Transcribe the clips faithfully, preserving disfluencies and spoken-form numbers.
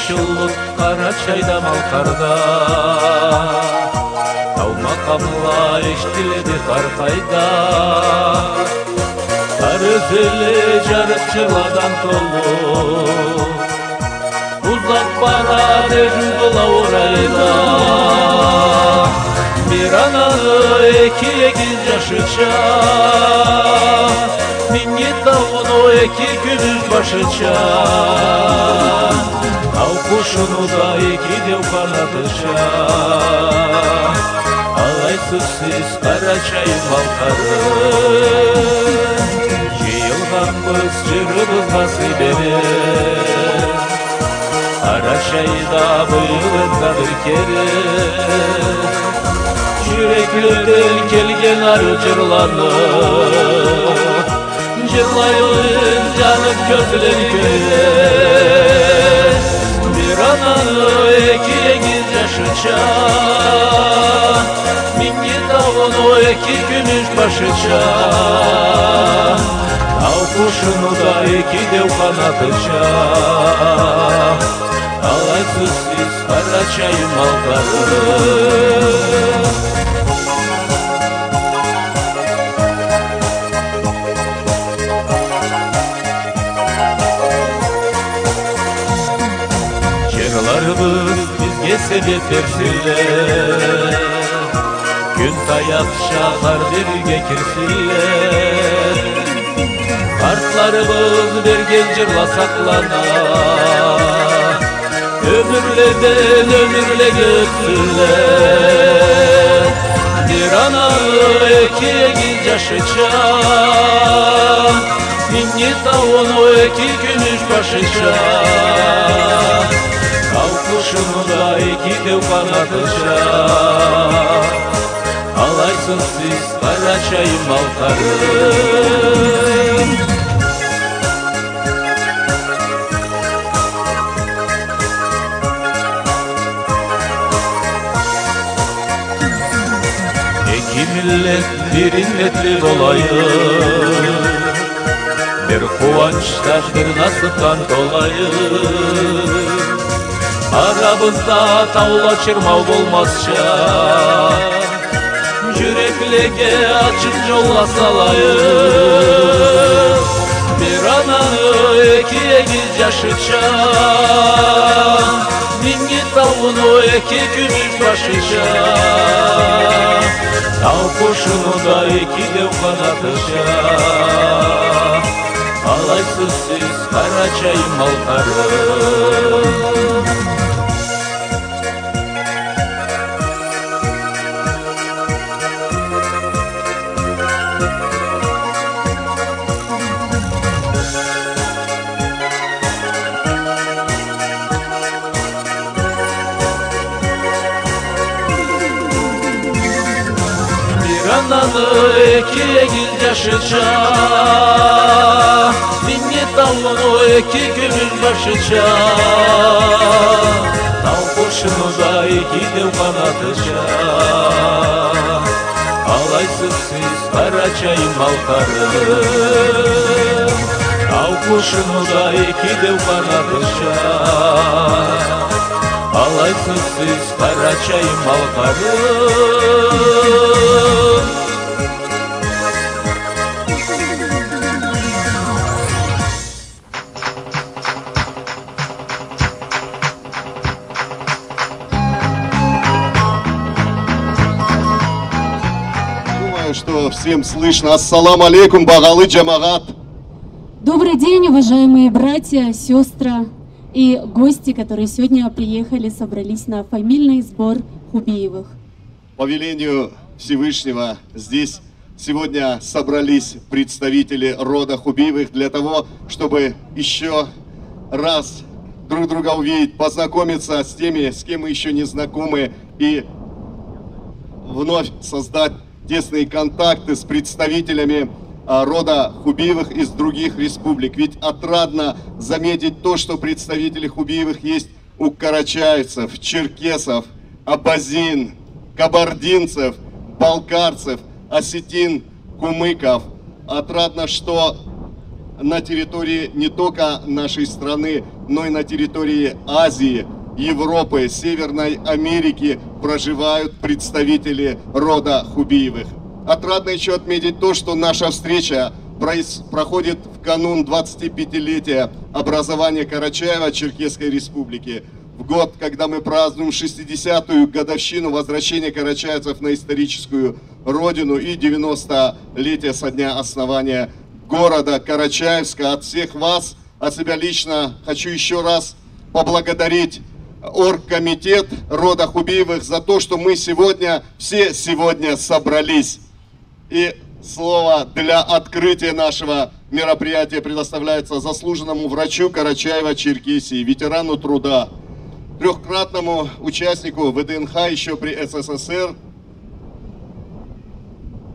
Джыллыкъ Къарачайда, Малкъарда, тау макъамла эшитиледи хар къайда. Хар ёзени джарыкъ джырладан толу, узакъ барады джыллыкъла орайда. Бир ананы эки эгиз джашыча, Минги тауну эки кюмюш башыча, тау къушуну да эки деу къанатыча. Алайсыз сиз, Къарачайым, Малкъарым, джыйылгъанбыз джырыбызгъа сый бере. Къарачайда быйыл энтда бир кере джюрекледен келген ариу джырланы джырлайын джаныб кёзлен кёре. Бир ананы эки эгиз джашыча, Минги тауну эки кюмюш башыча, тау къушуну да эки деу къанатыча. Алайсыз сиз, Къарачайым, Малкъарым. Джырларыбыз бизге себеб берсинле, кюн таякъча хар дерге кирсинле. Къартларыбыз берген джырла сакълана, ёмюрледен ёмюрлеге ётсюнле. Бир ананы эки эгиз джашыча, Минги тауну эки кюмюш башыча, тау къушуну да эки деу къанатыча. Алайсыз сиз, Къарачайым, Малкъарым. Эки миллет бир иннетли болайын, бир къууанчдан, бир насыбдан толайын. Арабызда таула чырмау болмазча, джюреклеге ачыкъ джолла салайын. Бир ананы эки эгиз джашыча, Минги тауну эки кюмюш башыча, тау къушуну да эки деу къанатыча. Алайсыз сиз, Къарачайым, Малкъарым. Бир ананы эки эгиз джашыча, Минги тауну эки кюмюш башыча, тау къушуну да эки деу къанатыча. Алайсыз сиз, Къарачайым, Малкъарым, тау къушуну да эки деу къанатыча. Алайсыз сиз, Къарачайым, Малкъарым. Думаю, что всем слышно. Ассаламу алейкум, багъалы джамагъат. Добрый день, уважаемые братья, сёстры и гости, которые сегодня приехали, собрались на фамильный сбор Хубиевых. По велению Всевышнего здесь сегодня собрались представители рода Хубиевых для того, чтобы ещё раз друг друга увидеть, познакомиться с теми, с кем мы ещё не знакомы, и вновь создать тесные контакты с представителями, а, рода Хубиевых из других республик. Ведь отрадно заметить то, что представители Хубиевых есть у карачаевцев, черкесов, абазин, кабардинцев, балкарцев, осетин, кумыков. Отрадно, что на территории не только нашей страны, но и на территории Азии, Европы, Северной Америки проживают представители рода Хубиевых. Отрадно ещё отметить то, что наша встреча проис-, проходит в канун двадцатипятилетия образования Карачаево-Черкесской Республики, в год, когда мы празднуем шестидесятую годовщину возвращения карачаевцев на историческую родину и девяностолетие со дня основания города Карачаевска. От всех вас, от себя лично хочу ещё раз поблагодарить оргкомитет рода Хубиевых за то, что мы сегодня, все сегодня собрались. И слово для открытия нашего мероприятия предоставляется заслуженному врачу Карачаево-Черкесии, ветерану труда, трёхкратному участнику В Д Н Х ещё при С С С Р,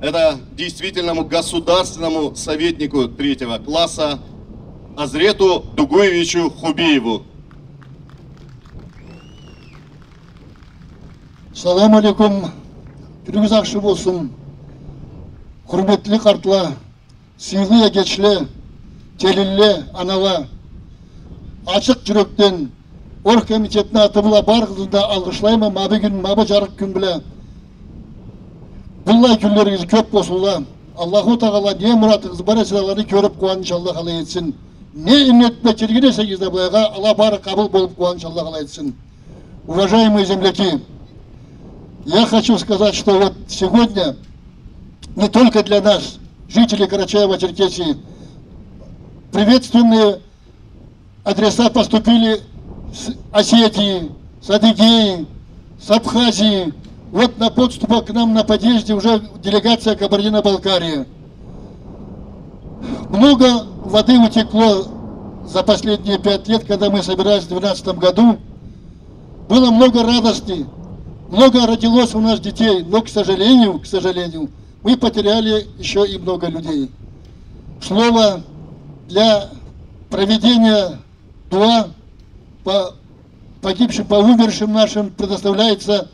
это действительному государственному советнику третьего класса Азрету Дугуевичу Хубиеву. Салам алейкум. Кюнюгюз ахшы болсун. Хурметли къартла, сыйлы эгечле, келинле, анала. Ачыкъ джюрекден оргкомитетни аты бла барыгъызны да алгъышлайма ма бюгюн, ма бу джарыкъ кюн бла. Быллай кюнлеригиз кёб болсунла. Аллаху Тагъала не муратыгъыз бар эсе, аланы кёрюб къууанч Аллах алай этсин. Не иннет бла келген эсегиз да былайгъа, ала бары къабыл болуб къууанч Аллах алай этсин. Уважаемые земляки, я хочу сказать, что вот сегодня не только для нас, жителей Карачаево-Черкесии, приветственные адреса поступили с Осетии, с Адыгеи, с Абхазии. Вот на подступах к нам на подъезде уже делегация Кабардино-Балкарии. Много воды утекло за последние пять лет, когда мы собирались в двенадцатом году. Было много радости, много родилось у нас детей, но, к сожалению, к сожалению, мы потеряли ещё и много людей. Слово для проведения дуа по погибшим, по умершим нашим предоставляется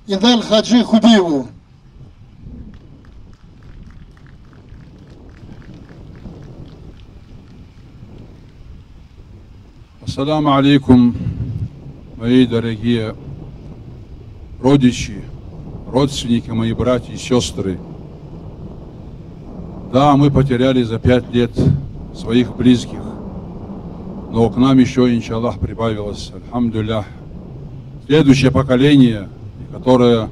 Инал-Хаджи Хубиеву. Ассаламу алейкум, мои дорогие родичи, родственники, мои братья и сёстры. Да, мы потеряли за пять лет своих близких, но к нам ещё, иншаллах, прибавилось, альхамдулиллях, следующее поколение, которое,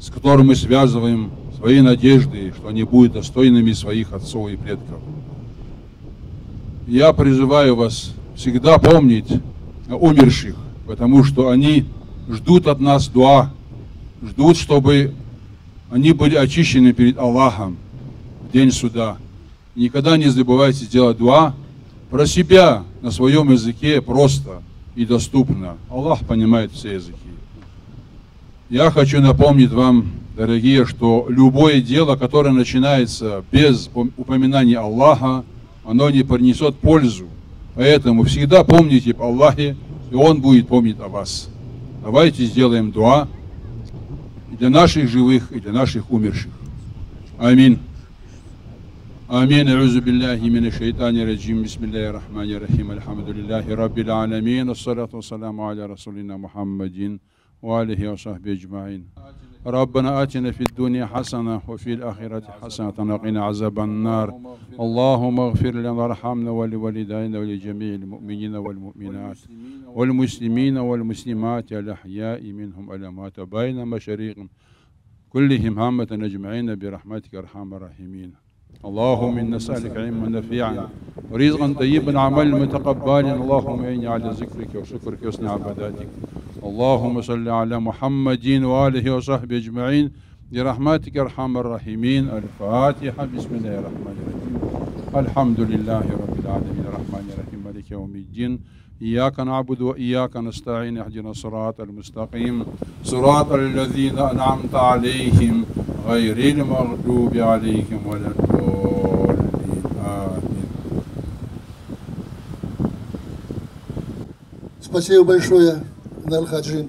с которым мы связываем свои надежды, что они будут достойными своих отцов и предков. Я призываю вас всегда помнить о умерших, потому что они ждут от нас дуа, ждут, чтобы они были очищены перед Аллахом в день суда. Никогда не забывайте сделать дуа про себя на своём языке просто и доступно. Аллах понимает все языки. Я хочу напомнить вам, дорогие, что любое дело, которое начинается без пом-, упоминания Аллаха, оно не принесёт пользу. Поэтому всегда помните об Аллахе, и Он будет помнить о вас. Давайте сделаем дуа и для наших живых, и для наших умерших. Амин. آمين. أعوذ بالله من الشيطان الرجيم. بسم الله الرحمن الرحيم. الحمد لله رب العالمين. الصلاة والسلام على رسولنا محمد وآله وصحبه أجمعين. ربنا آتنا في الدنيا حسنة وفي الآخرة حسنة وقنا عذاب النار. اللهم اغفر لنا وارحمنا ولوالدينا ولجميع المؤمنين والمؤمنات والمسلمين والمسلمات الأحياء منهم والأموات بين مشارق كلهم عامة أجمعين برحمتك يا أرحم الراحمين. اللهم إنا نسألك علما نافعا ورزقا طيبا وعملا متقبلا. اللهم أعني على ذكرك وشكرك وحسن عبادتك. اللهم صل على محمد وآله وصحبه أجمعين برحمتك يا أرحم الراحمين. الفاتحة. بسم الله الرحمن الرحيم. الحمد لله رب العالمين. الرحمن الرحيم. مالك يوم الدين. إياك نعبد وإياك نستعين. اهدنا الصراط المستقيم. صراط الذين أنعمت عليهم غير المغضوب عليهم ولا الضالين. آمين. Спасибо большое, Инал-Хаджи.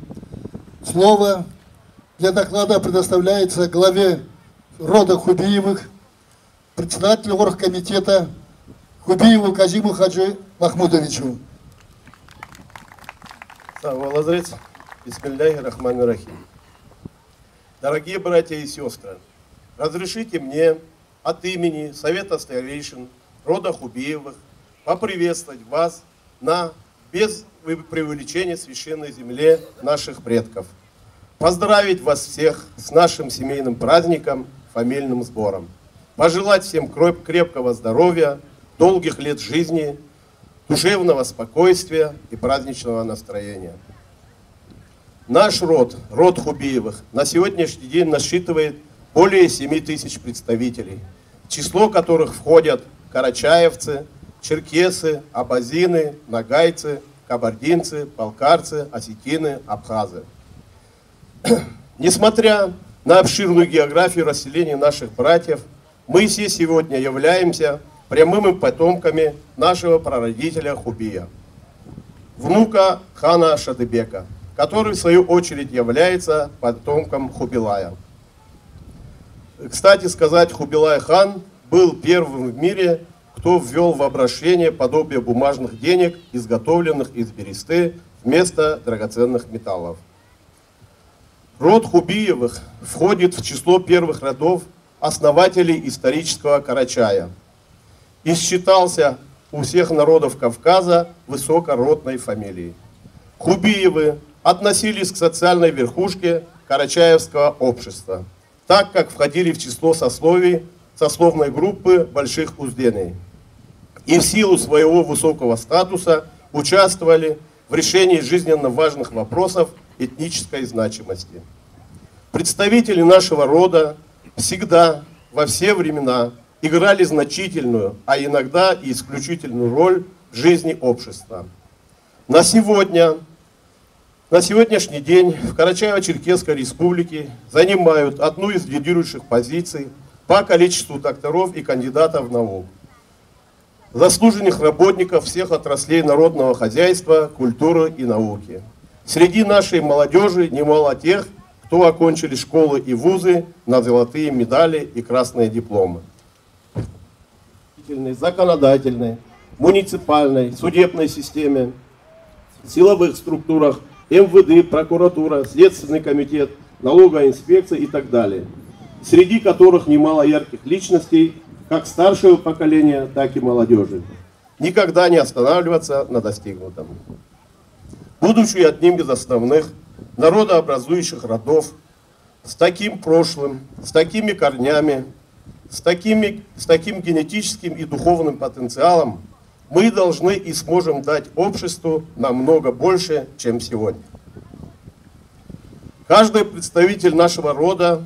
Слово для доклада предоставляется главе рода Хубиевых, председателю оргкомитета Хубиеву Казиму-Хаджи Махмудовичу. Аллаху Азрец. Бисмилляхи рахмани рахим. Дорогие братья и сёстры, разрешите мне от имени Совета старейшин рода Хубиевых поприветствовать вас на, без вы-, преувеличения, священной земле наших предков. Поздравить вас всех с нашим семейным праздником, фамильным сбором. Пожелать всем креп-, крепкого здоровья, долгих лет жизни, душевного спокойствия и праздничного настроения. Наш род, род Хубиевых, на сегодняшний день насчитывает более семи тысяч представителей, в число которых входят карачаевцы, черкесы, абазины, ногайцы, кабардинцы, балкарцы, осетины, абхазы. Несмотря на обширную географию расселения наших братьев, мы все сегодня являемся прямыми потомками нашего прародителя Хубия, внука хана Шадыбека, который, в свою очередь, является потомком Хубилая. Кстати сказать, Хубилай хан был первым в мире, кто ввёл в обращение подобие бумажных денег, изготовленных из бересты, вместо драгоценных металлов. Род Хубиевых входит в число первых родов, основателей исторического Карачая, и считался у всех народов Кавказа высокородной фамилией. Хубиевы относились к социальной верхушке карачаевского общества, так как входили в число сословий, сословной группы больших узденей, и в силу своего высокого статуса участвовали в решении жизненно важных вопросов этнической значимости. Представители нашего рода всегда, во все времена, играли значительную, а иногда и исключительную роль в жизни общества. На сегодня, на сегодняшний день в Карачаево-Черкесской Республике занимают одну из лидирующих позиций по количеству докторов и кандидатов наук, заслуженных работников всех отраслей народного хозяйства, культуры и науки. Среди нашей молодёжи немало тех, кто окончили школы и вузы на золотые медали и красные дипломы. Законодательной, муниципальной, судебной системе, силовых структурах, М В Д, прокуратура, Следственный комитет, налоговая инспекция и так далее, среди которых немало ярких личностей как старшего поколения, так и молодёжи. Никогда не останавливаться на достигнутом. Будучи одним из основных народообразующих родов, с таким прошлым, с такими корнями, с такими, с таким генетическим и духовным потенциалом, мы должны и сможем дать обществу намного больше, чем сегодня. Каждый представитель нашего рода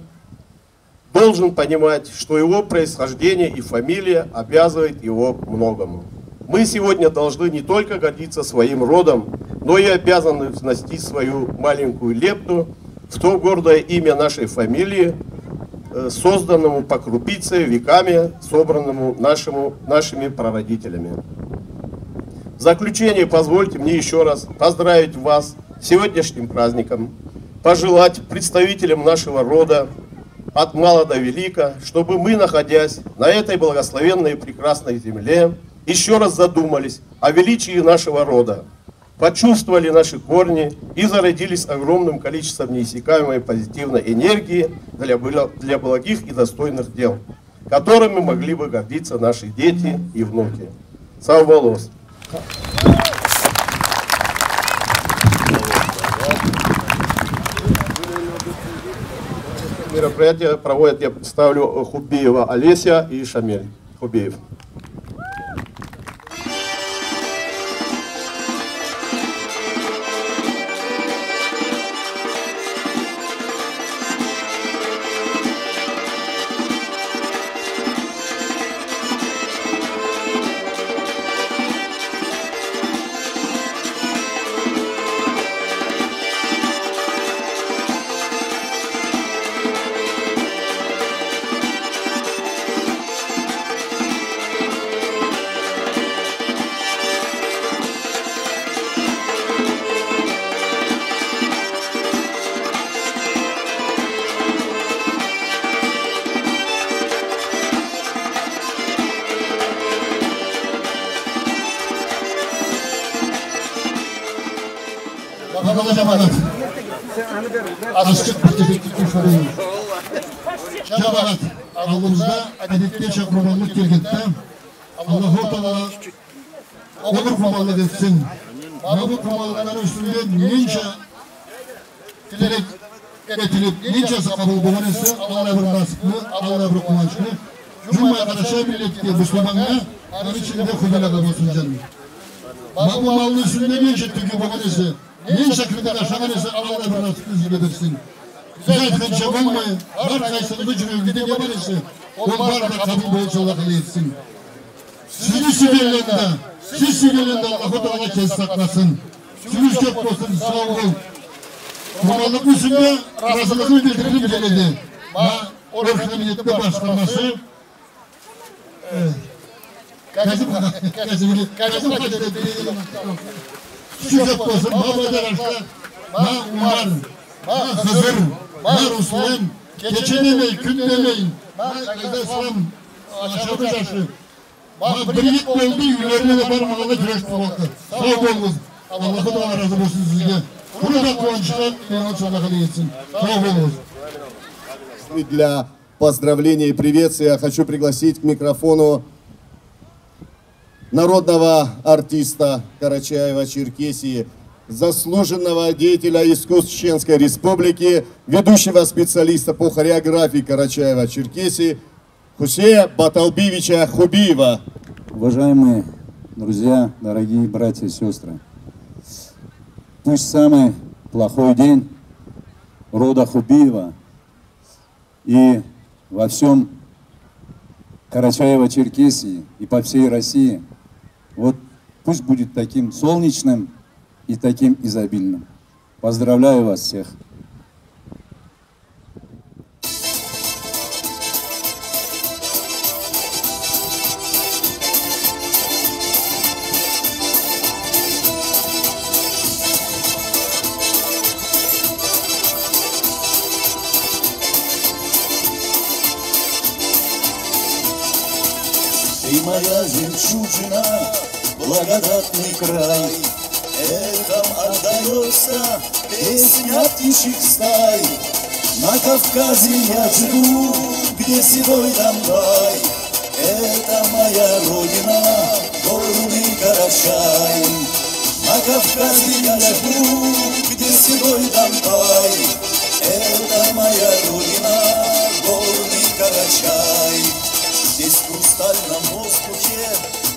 должен понимать, что его происхождение и фамилия обязывает его к многому. Мы сегодня должны не только гордиться своим родом, но и обязаны внести свою маленькую лепту в то гордое имя нашей фамилии, э, созданному по крупице, веками собранному нашему, нашими прародителями. В заключение позвольте мне ещё раз поздравить вас с сегодняшним праздником, пожелать представителям нашего рода от мала до велика, чтобы мы, находясь на этой благословенной и прекрасной земле, ещё раз задумались о величии нашего рода, почувствовали наши корни и зарядились огромным количеством неиссякаемой позитивной энергии для бла-, для благих и достойных дел, которыми могли бы гордиться наши дети и внуки. Сау болугъуз. Мероприятие проводят, я представлю, Хубиева Олеся и Шамиль Хубиев. Магъала, джамагъат. Азчыкъ бир тепекчик тюшюрюгюз. Джамагъат, аллыбызда адетдеча къурбанлыкъ келгенди да, Аллаху Тагъала ол бир къурбанлыкъ этсин. Ма бу къурбанлыкъланы юсюнде ненча тилек этилиб, ненчасы къабыл болгъан эсе, аллай бир насыбны, аллай бир къууанчны джуммай Къарачай миллетге, муслиманнга, аны ичинде хубиле къабыл болсун, джаным. Ма бу малны юсюнде ненча тюгю болгъан эсе, ненча кирпик ашагъан эсе, аллай бир насыбны бизге берсин. Биз айтханча болмай, хар къайсыгъызны джюрегигизде не бар эсе, ол бары да къабыл болсун, Аллах алай этсин. Сизни сюйгенледен да, сиз сюйгенледен да Аллаху Тагъала кеси сакъласын. Сюйюмюз кёб болсун, сау бол. Къурбанлыкъны юсюнде разылыгъын билдиргим келеди. Ма оргкомитетни башхармасы, э, Казим, Казим, Казим хаджи да биледи. Сюйюмюз кёб болсун, ма Бадараша, ма Умар, ма Хызыр, ма Руслан, кече демей, кюн демей, ма Къайда Ислам, Ашабы джашы. Ма бир ит болду, юйлерине да бармагъанла кюрешиб тургъанды. Сау болугъуз. Аллаху Тагъала разы болсун сизге. Къуру да къууанчха, Аллах алай этсин. Сау болугъуз. И для поздравления и приветствия хочу пригласить к микрофону народного артиста Карачаево-Черкесии, заслуженного деятеля искусств Чеченской Республики, ведущего специалиста по хореографии Карачаево-Черкесии Хусея Баталбиевича Хубиева. Уважаемые друзья, дорогие братья и сёстры, пусть самый плохой день рода Хубиева и во всём Карачаево-Черкесии и по всей России, вот пусть будет таким солнечным и таким изобильным. Поздравляю вас всех! Ты моя жемчужина, благодатный край. Эхом отдаётся песня птичьих стай. На Кавказе я живу, где седой Донбай. Это моя родина, горный Карачай. На Кавказе я живу, где седой Донбай. Это моя родина, горный Карачай. Здесь в хрустальном воздухе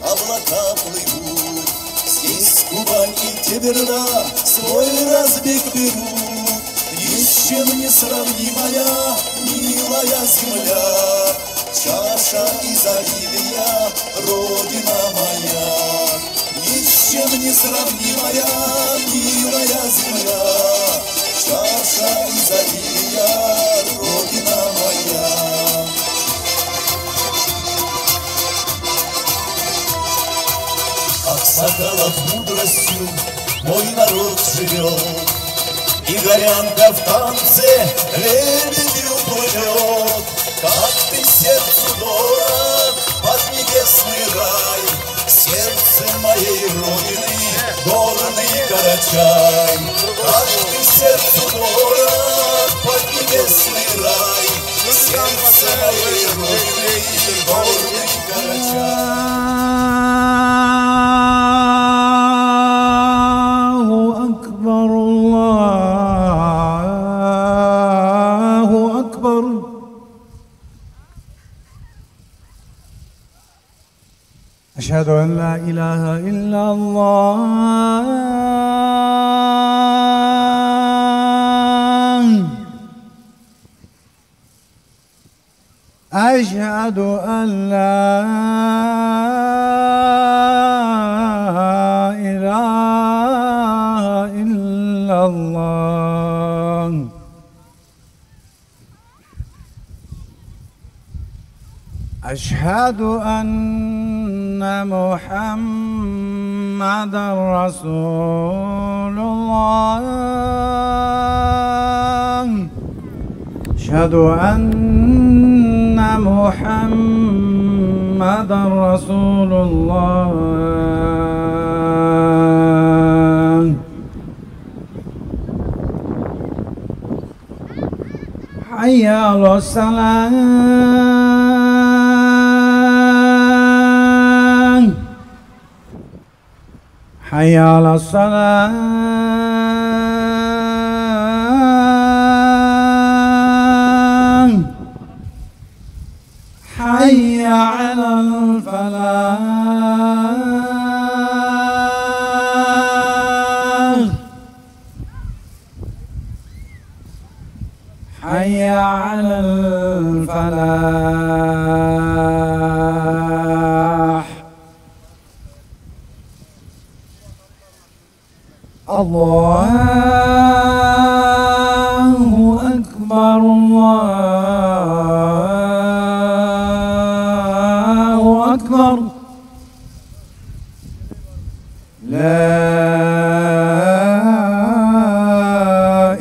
облака плывут. Здесь Кубань и Теберда свой разбег берут. Ни с чем не сравнимая, милая земля, чаша изобилия, родина моя. Ни с чем не сравнимая, милая земля, чаша изобилия, родина моя. Аксакалов мудростью мой народ живёт, и горянка в танце лебедью плывёт. Как ты сердцу дорог, поднебесный рай, сердце моей родины, горный Карачай. Как ты сердцу дорог, поднебесный рай, сердце моей родины, горный Карачай. الله أكبر، الله أكبر. أشهد أن لا إله إلا الله. أشهد أن لا إله إلا الله. أشهد أن محمدا رسول الله. أشهد أن محمدا رسول الله. حي على الصلاة. حي على الصلاة. حي على الفلاح. حي على الفلاح. الله أكبر، الله أكبر. لا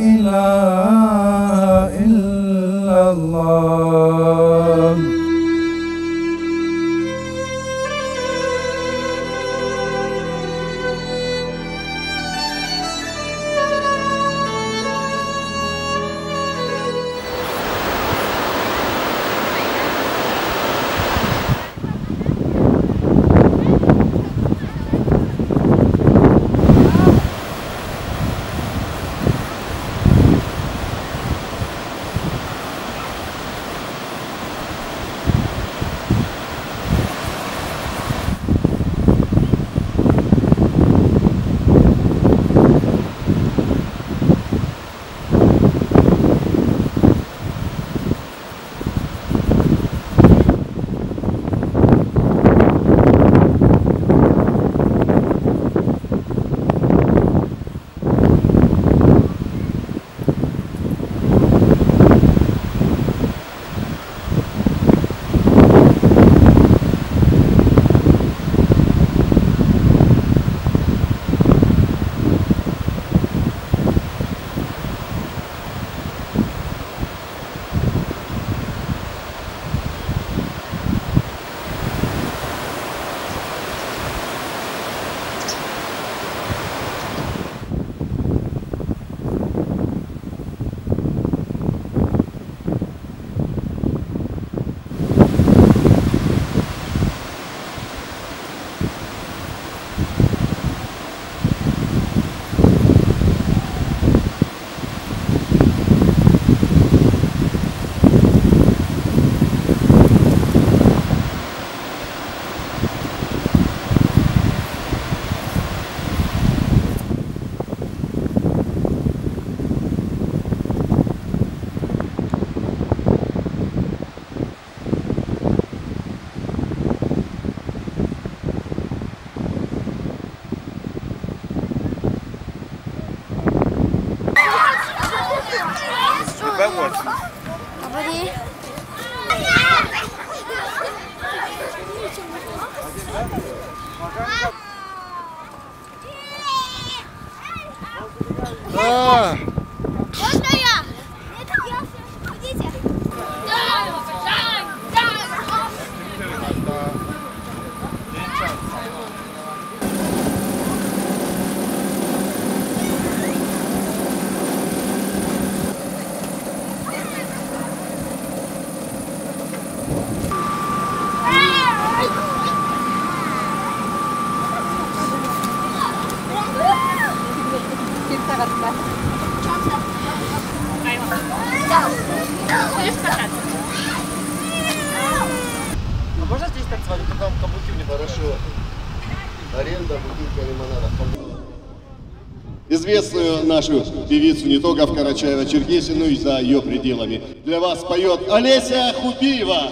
إله إلا الله. А. Можно я? Идите. А можно здесь танцевать? Тут нам каблуки не... Хорошо. Аренда бутылка лимонада. Известную нашу певицу не только в Карачаево-Черкесии, но и за её пределами. Для вас поёт Олеся Хубиева.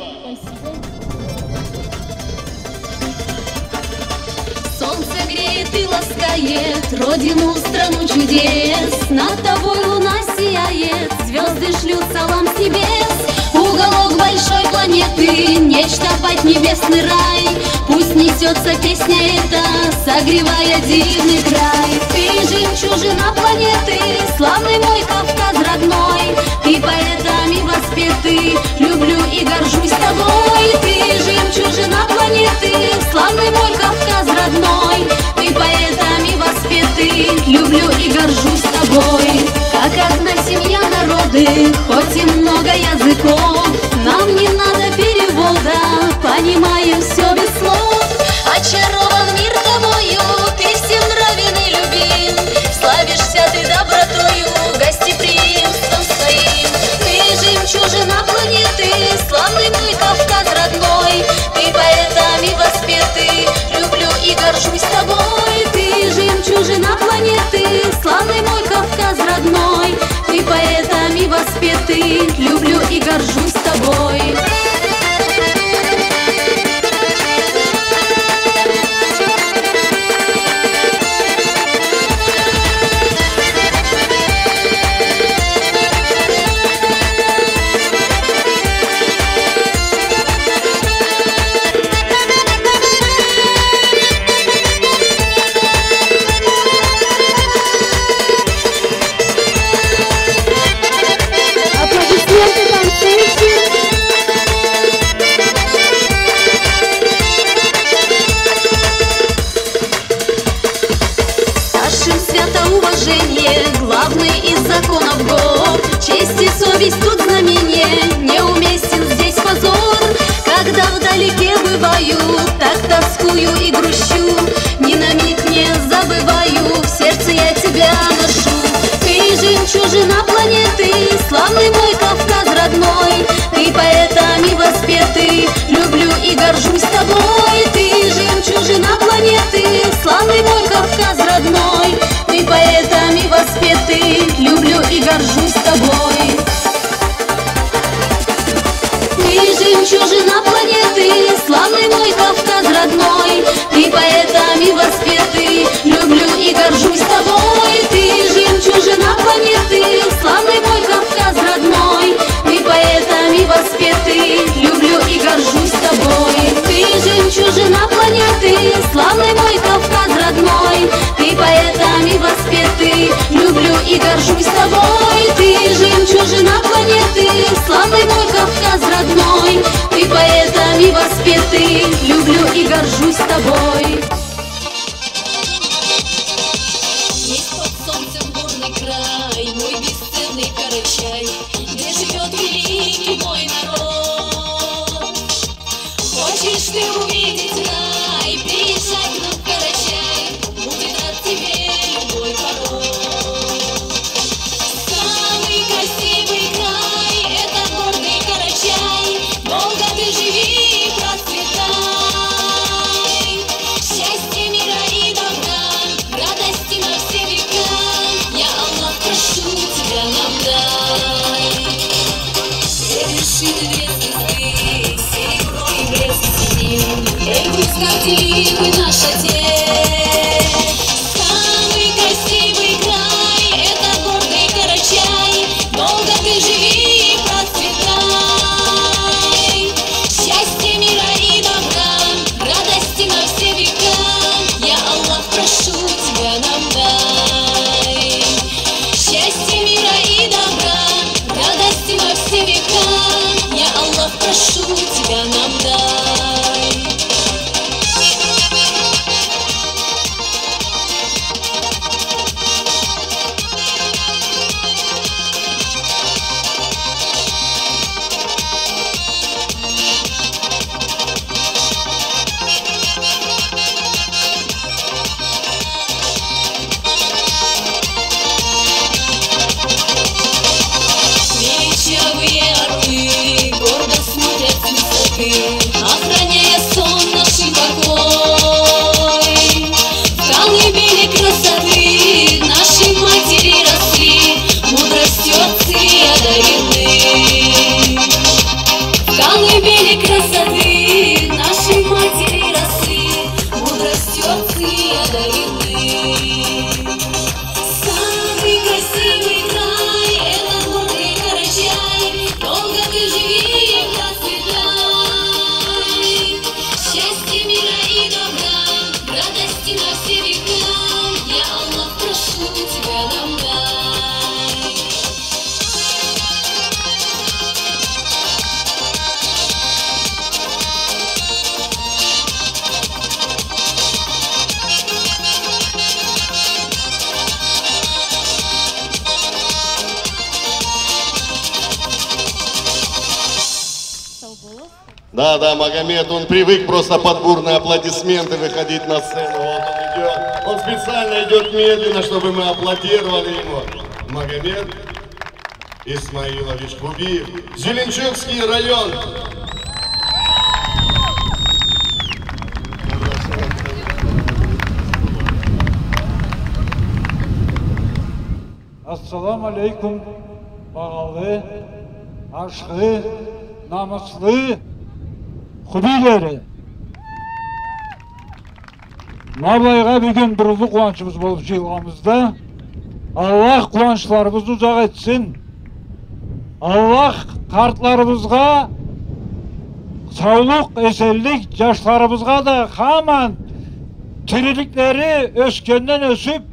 Солнце греет и ласкает родину, страну чудес. Над тобой луна сияет, звёзды шлют салам с небес. Уголок большой планеты, нечто поднебесный рай. Пусть несётся песня эта, согревая дивный край. Ты жемчужина планеты, славный мой Кавказ родной. Ты поэтами воспеты, люблю и горжусь тобой. Ты жемчужина планеты, славный мой Кавказ родной. Ты поэтами воспеты, люблю и горжусь тобой. Как одна семья народы, хоть и многая Славный мой Кавказ родной, ты поэтами воспетый, люблю и горжусь тобой. Аплодисменты, танцуйте. Старшим свято уважение, главный из законов гор. Честь и совесть тут знамение, неуместен здесь позор. Когда вдалеке бываю, так тоскую и грущу. Ни на миг не забываю, в сердце я тебя ношу. Ты жемчужина планеты, славный мой Кавказ родной. Ты поэтами воспетый, люблю и горжусь тобой. Ты жемчужина планеты, славный мой Кавказ родной. Ты поэтами воспетый, люблю и горжусь тобой. Ты жемчужина планеты, славный мой Кавказ родной. Ты поэтами воспетый, люблю и горжусь тобой. Ты жемчужина планеты, славный мой Кавказ родной. Ты поэтами воспетый, люблю и горжусь тобой. Ты жемчужина планеты, славный мой Кавказ родной. Ты поэтами воспетый, люблю и горжусь тобой. Ты жемчужина планеты, славный мой Кавказ родной. Ты поэтами воспетый, люблю и горжусь тобой. Есть под солнцем горный край, мой бесценный Карачай, где живёт великий мой народ. Хочешь ты увидеть рай, приезжай к нам в Карачай, будет рад тебе любой порог. Самый красивый край — это гордый Карачай, долго ты живи и процветай. Счастье, мира и добра, радости на все века, я Аллах, прошу тебя, нам дай. Две вершины, две звезды, серебро и блеск синим, Эльбрус, Кадим и наш отец. Самый красивый край — это гордый Карачай, долго ты живи и процветай. Счастье, мира и добра, радости на все века, я Аллах, прошу тебя, нам дай. Счастье, мира и добра, радости на все века, я Аллах, прошу тебя, нам дай. Величавые орлы гордо смотрят с высоты, охраняя сон нашей покой. В колыбели красоты наши матери росли, мудростью отцы одарены. В колыбели красоты наши матери росли, мудростью отцы одарены. Самый красивый край — это гордый Карачай, долго ты живи и процветай. Счастье, мира и добра, радости на все века, я Аллах, прошу тебя, нам дай. Да, да, Магомед, он привык просто под бурные аплодисменты выходить на сцену. Вот он идёт. Он специально идёт медленно, чтобы мы аплодировали ему. Магомед Исмаилович Хубиев, Зеленчукский район. Ассаламу алейкум, багъалы, ашхы, намыслы хубийлери. Ма былайгъа бюгюн бир уллу къууанчыбыз болуп жыйылгъаныбызда, Аллах къууанчларыбызны узакъ этсин. Аллах къартларыбызгъа саулукъ, эсенлик, жашларыбызгъа да хаман тириликлери ёсгенден ёсюп,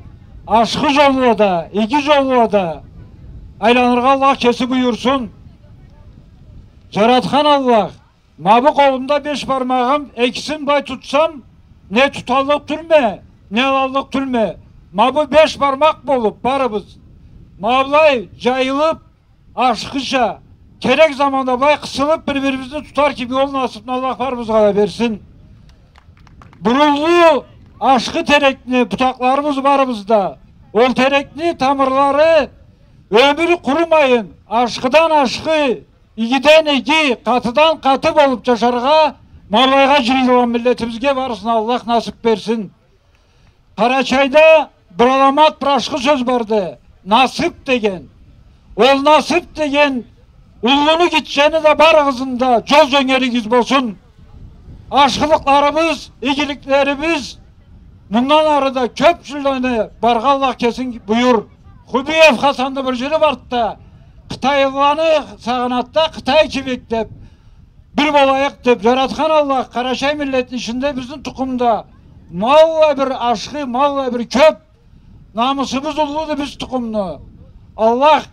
ашхы жоллада, иги жоллада айланыргъа Аллах кеси буюрсун. Жаратхан Аллах, ма бу къолумда беш бармагъым, экисин былай тутсам, не туталлыкъ тюлме, не алаллыкъ тюлме. Ма бу беш бармакъ болуп, барыбыз ма былай жайылып, ашхыча, керек заманда былай къысылып, бир-бирибизни тутар кибик ол насыпны Аллах барыбызгъа да берсин. Бир уллу ашхы терекни бутакъларыбыз барыбызда. Ол терекни тамырлары ёмюр къурумайын, ашхыдан ашхы, игиден иги, къатыдан къаты болуп жашаргъа, ма былайгъа жыйылгъан миллетибизге барысына Аллах насып берсин. Къарачайда бир аламат, бир ашхы сёз барды. Насып деген. Ол насып деген уллуну, гитчени да барыгъызны да жол жёнгеригиз болсун. Ашхылыкъларыбыз, игиликлерибиз мындан ары да кёп жылланы баргъа Аллах кесинг буюр. Хубиев Хасанны бир жыры барды да, къытайлыланы сагъынады да, Къытай кибик деп, бир болайыкъ деп, жаратхан Аллах Къарачай миллетни ичинде, бизни тукъумда ма былай бир ашхы, ма былай бир кёп намысыбыз уллуду биз тукъумну. Аллах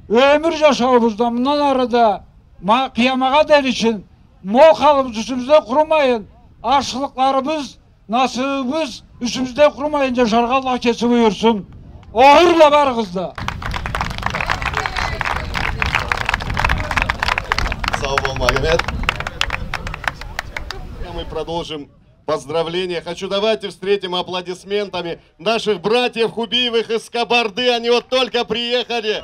ёмюр жашауубузда мындан ары да ма-, къыямагъа дери ючюн мол халыбыз юсюбюзде къурумайын, ашхылыкъларыбыз, насыбыбыз юсюбюзде къурумайын жашаргъа Аллах кеси буюрсун. Огъурлу барыгъыз да. Сау бол, Магомед. Мы продолжим поздравления. Хочу, давайте встретим аплодисментами наших братьев Хубиевых из Кабарды. Они вот только приехали.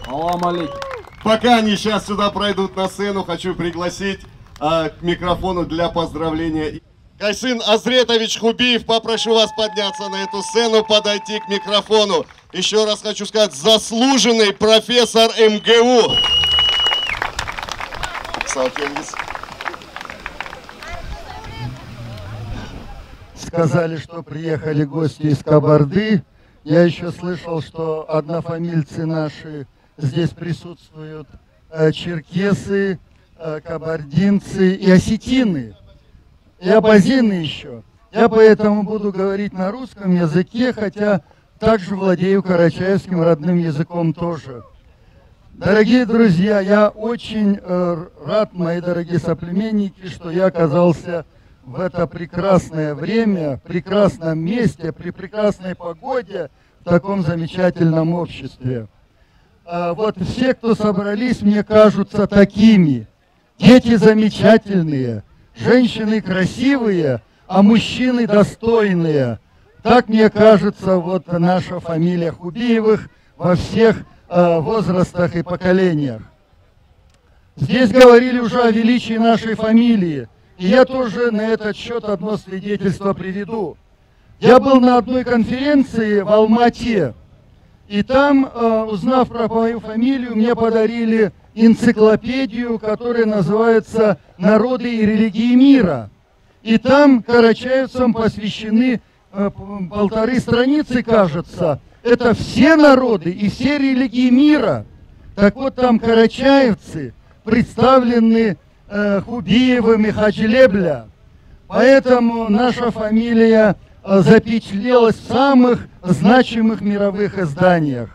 Салам алейкум. Пока они сейчас сюда пройдут на сцену, хочу пригласить, а, к микрофону для поздравления. Кайсын Азретович Хубиев, попрошу вас подняться на эту сцену, подойти к микрофону. Ещё раз хочу сказать, заслуженный профессор МГУ. Сау келигиз. Сказали, что приехали гости из Кабарды. Я ещё слышал, что однофамильцы наши здесь присутствуют, э, черкесы, э, кабардинцы и осетины, и абазины ещё. Я поэтому буду говорить на русском языке, хотя также владею карачаевским родным языком тоже. Дорогие друзья, я очень, э, рад, мои дорогие соплеменники, что я оказался в это прекрасное время, в прекрасном месте, при прекрасной погоде, в таком замечательном обществе. А, вот все, кто собрались, мне кажутся такими. Дети замечательные, женщины красивые, а мужчины достойные. Так, мне кажется, вот наша фамилия Хубиевых во всех, э, возрастах и поколениях. Здесь говорили уже о величии нашей фамилии, и я тоже на этот счёт одно свидетельство приведу. Я был на одной конференции в Алмате, и там, э, узнав про мою фамилию, мне подарили энциклопедию, которая называется «Народы и религии мира». И там карачаевцам посвящены, э, п-, полторы страницы, кажется. Это все народы и все религии мира. Так вот, там карачаевцы представлены, э, Хубиевым и Хаджи Лебля. Поэтому наша фамилия, э, запечатлелась в самых значимых мировых изданиях.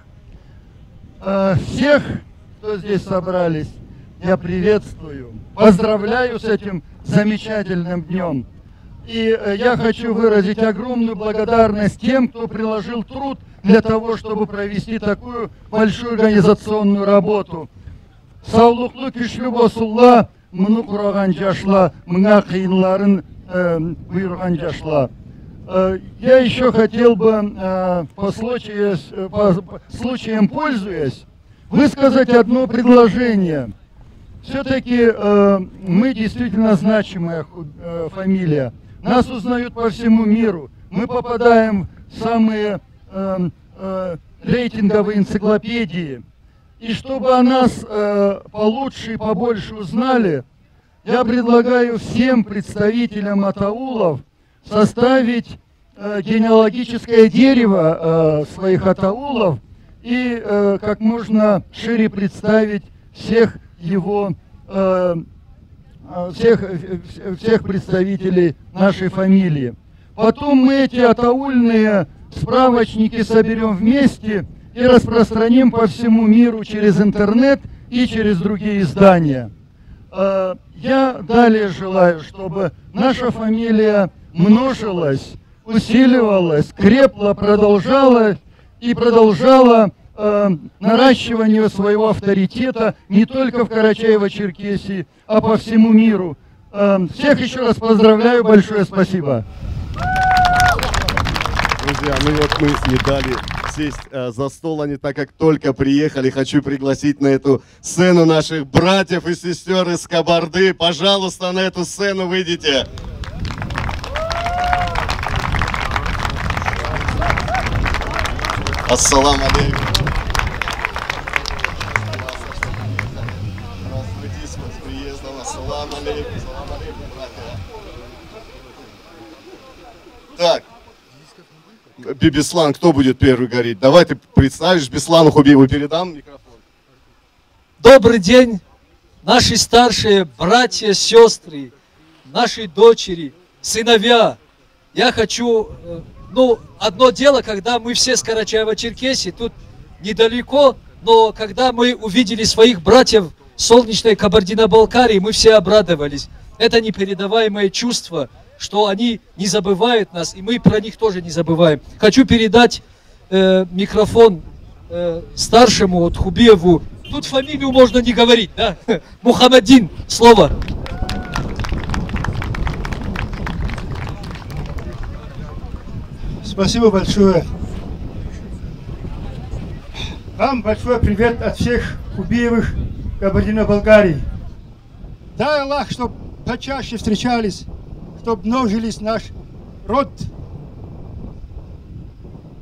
Э, всех, кто здесь собрались, я приветствую, поздравляю с этим замечательным днём. И, э, я хочу выразить огромную благодарность тем, кто приложил труд для того, чтобы провести такую большую организационную работу. Саулукълу, кючлю болсунла муну къурагъан жашла, мынга къыйынларын, э, буюргъан жашла. Э, я ещё хотел бы, э, по случаю, э, по, по случаем пользуясь, высказать одно предложение. Всё-таки, э, мы действительно значимая ху-, э, фамилия. Нас узнают по всему миру. Мы попадаем в самые, э, э, рейтинговой энциклопедии. И чтобы о нас, э, получше и побольше узнали, я предлагаю всем представителям атаулов составить, э, генеалогическое дерево, э, своих атаулов и, э, как можно шире представить всех его, э, э, всех, э, вс-, всех представителей нашей фамилии. Потом мы эти атаульные справочники соберём вместе и распространим по всему миру через интернет и через другие издания. Э, я далее желаю, чтобы наша фамилия множилась, усиливалась, крепла, продолжала и продолжала, э, наращивание своего авторитета не только в Карачаево-Черкесии, а по всему миру. Э, всех ещё раз поздравляю, большое спасибо. Друзья, ну вот мы не дали сесть, э, за стол, они так как только приехали. Хочу пригласить на эту сцену наших братьев и сестёр из Кабарды. Пожалуйста, на эту сцену выйдите. Ассалам алейкум. Здравствуйте, с приездом. Ассалам алейкум. Салам алейкум, братья. Так. Би-, Беслан, кто будет первый говорить? Давай ты представишь, Беслану Хубиеву передам микрофон. Добрый день, наши старшие братья, сёстры, наши дочери, сыновья. Я хочу, э, ну, одно дело, когда мы все с Карачаево-Черкесии, тут недалеко, но когда мы увидели своих братьев солнечной Кабардино-Балкарии, мы все обрадовались. Это непередаваемое чувство, что они не забывают нас, и мы про них тоже не забываем. Хочу передать э, микрофон, э, старшему, вот, Хубиеву. Тут фамилию можно не говорить, да? Мухаммадин, слово. Спасибо большое. Вам большой привет от всех Хубиевых Кабардино-Балкарии. Дай Аллах, чтоб почаще встречались, чтоб множились наш род.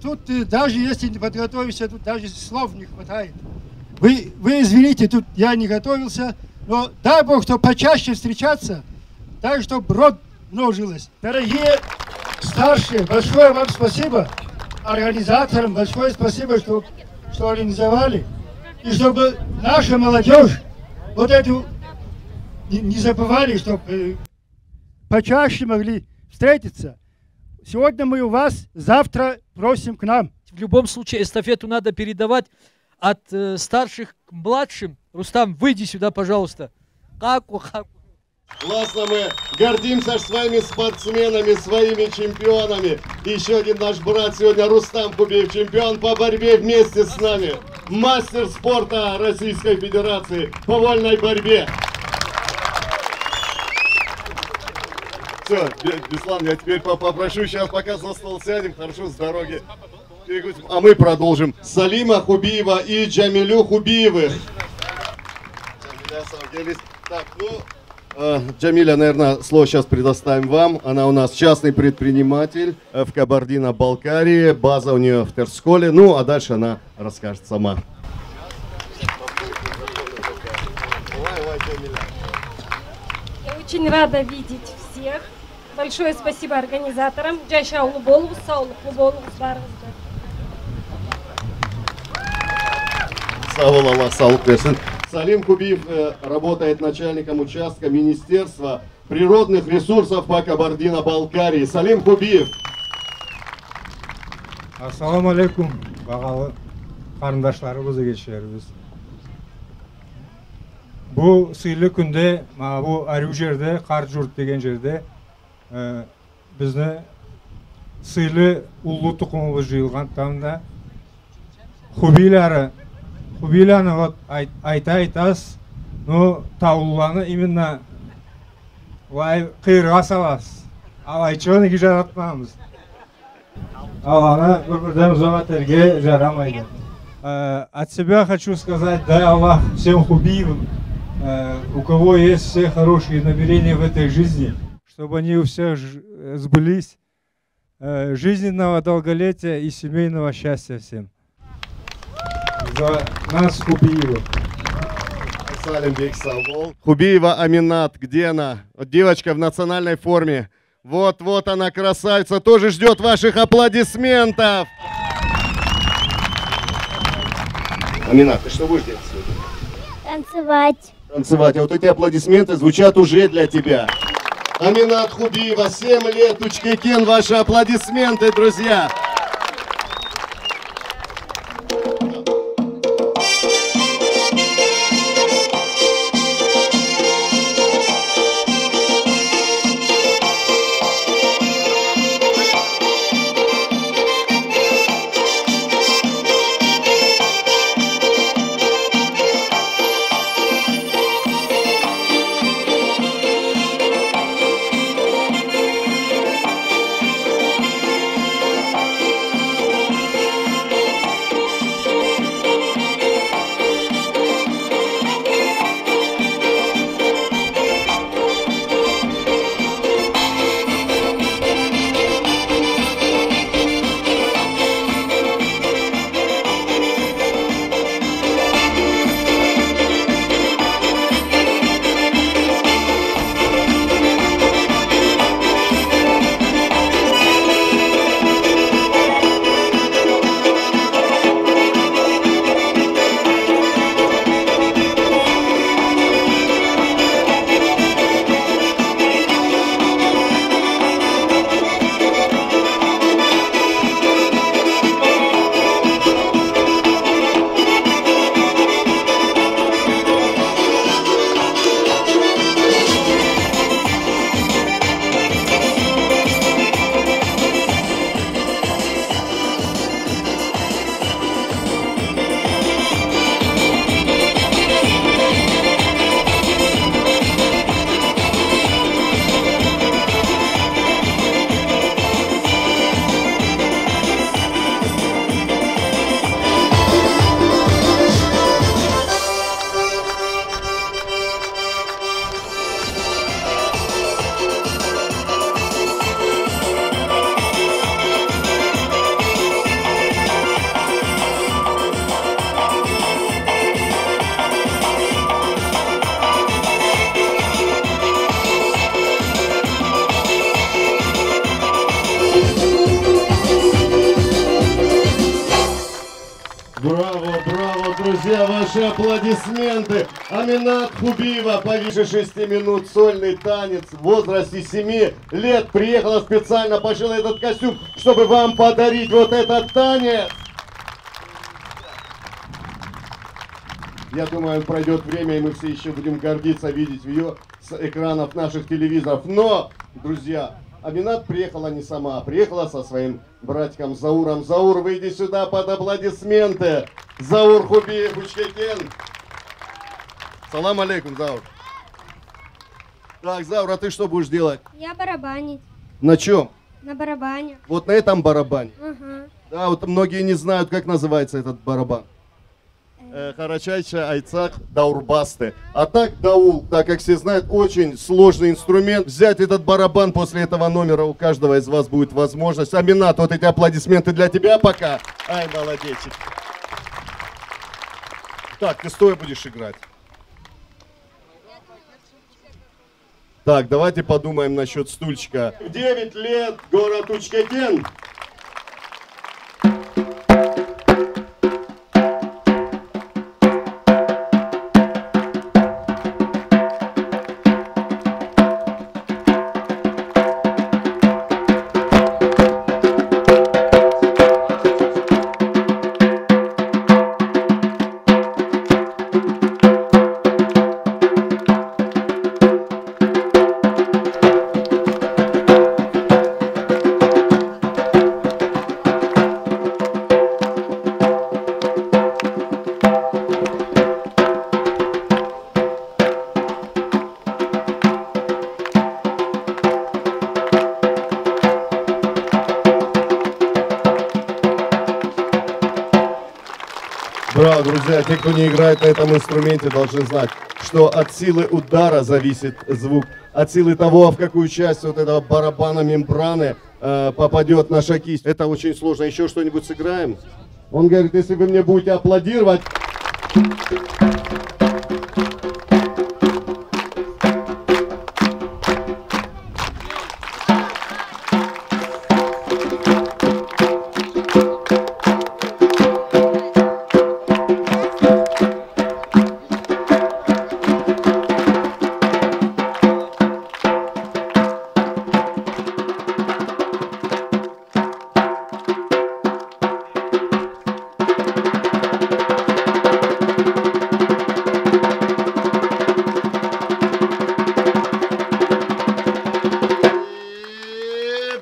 Тут, э, даже если не подготовишься, тут даже слов не хватает. Вы, вы извините, тут я не готовился, но дай Бог, чтоб почаще встречаться, так, чтоб род множилась. Дорогие старшие, большое вам спасибо. Организаторам большое спасибо, что, что организовали. И чтобы наша молодёжь вот эту не, не забывали, чтоб, э, почаще могли встретиться. Сегодня мы у вас, завтра просим к нам. В любом случае, эстафету надо передавать от, э, старших к младшим. Рустам, выйди сюда, пожалуйста. Как, как? Классно, мы гордимся своими спортсменами, своими чемпионами. И ещё один наш брат сегодня, Рустам Хубиев, чемпион по борьбе вместе с нами. Мастер спорта Российской Федерации по вольной борьбе. Всё, Бе-, Беслан, я теперь по-, попрошу, щас пока за стол сядем, хорошо, с дороги. Перегрузим. А мы продолжим. Салима Хубиева и Джамилю Хубиевых. Так, ну, Э, Джамиля, наверное, слово щас предоставим вам. Она у нас частный предприниматель, э, в Кабардино-Балкарии, база у неё в Терсколе. Ну, а дальше она расскажет сама. Я очень рада видеть всех. Большое спасибо организаторам. Джашаулу болугъуз, саулукълу болугъуз барыгъыз да. Сау бол, Аллах саулукъ берсин. Салим Хубиев, э, работает начальником участка Министерства природных ресурсов по Кабардино-Балкарии. Салим Хубиев. Ассаламу алейкум, багъалы къарындашларыбыз, эгечлерибиз. Бу сыйлы кюнде, ма бу ариу джерде, Къарт джурт деген джерде, э, бизни сыйлы уллу тукъумубуз джыйылгъан тамда. Хубийлары, Хубийланы вот ай-, айта айтасыз, но таулуланы именно былай къыйыргъа саласыз. Алайчыгъын иги джаратмабыз. Аланы бир-бирден узакъ этерге джарамайды. Э, от себя хочу сказать, дай Аллах всем Хубиевым, э, у кого есть все хорошие намерения в этой жизни, чтобы они у всех ж-, э, сбылись. Э, жизненного долголетия и семейного счастья всем. За нас Хубиева. Салим бек сау бол. Хубиева Аминат, где она? Вот девочка в национальной форме. Вот, вот она, красавица, тоже ждёт ваших аплодисментов. Аминат, ты что будешь делать сегодня? Танцевать. Танцевать. А вот эти аплодисменты звучат уже для тебя. Аминат Хубиева, семь лет, Учкекен, ваши аплодисменты, друзья. Браво, браво, друзья, ваши аплодисменты. Аминат Хубиева, повыше шести минут, сольный танец в возрасте семи лет. Приехала специально, пошила этот костюм, чтобы вам подарить вот этот танец. Я думаю, пройдёт время, и мы все ещё будем гордиться видеть её с экранов наших телевизоров. Но, друзья, Аминат приехала не сама, а приехала со своим братиком Зауром. Заур, выйди сюда под аплодисменты. Заур Хубиев, Учкекен. Салам алейкум, Заур. Так, Заур, а ты что будешь делать? Я барабанить. На чём? На барабане. Вот на этом барабане? Ага. Да, вот многие не знают, как называется этот барабан. Э, къарачайча айтсакъ, даурбасты. А так, даул, так как все знают, очень сложный инструмент. Взять этот барабан после этого номера у каждого из вас будет возможность. Аминат, вот эти аплодисменты для тебя пока. Ай, молодечек. Так, ты стоя будешь играть. Так, давайте подумаем насчёт стульчика. Девять лет, город Учкекен. Браво, друзья! Те, кто не играет на этом инструменте, должны знать, что от силы удара зависит звук, от силы того, в какую часть вот этого барабана, мембраны, э, попадёт наша кисть. Это очень сложно. Ещё что-нибудь сыграем? Он говорит: «Если вы мне будете аплодировать».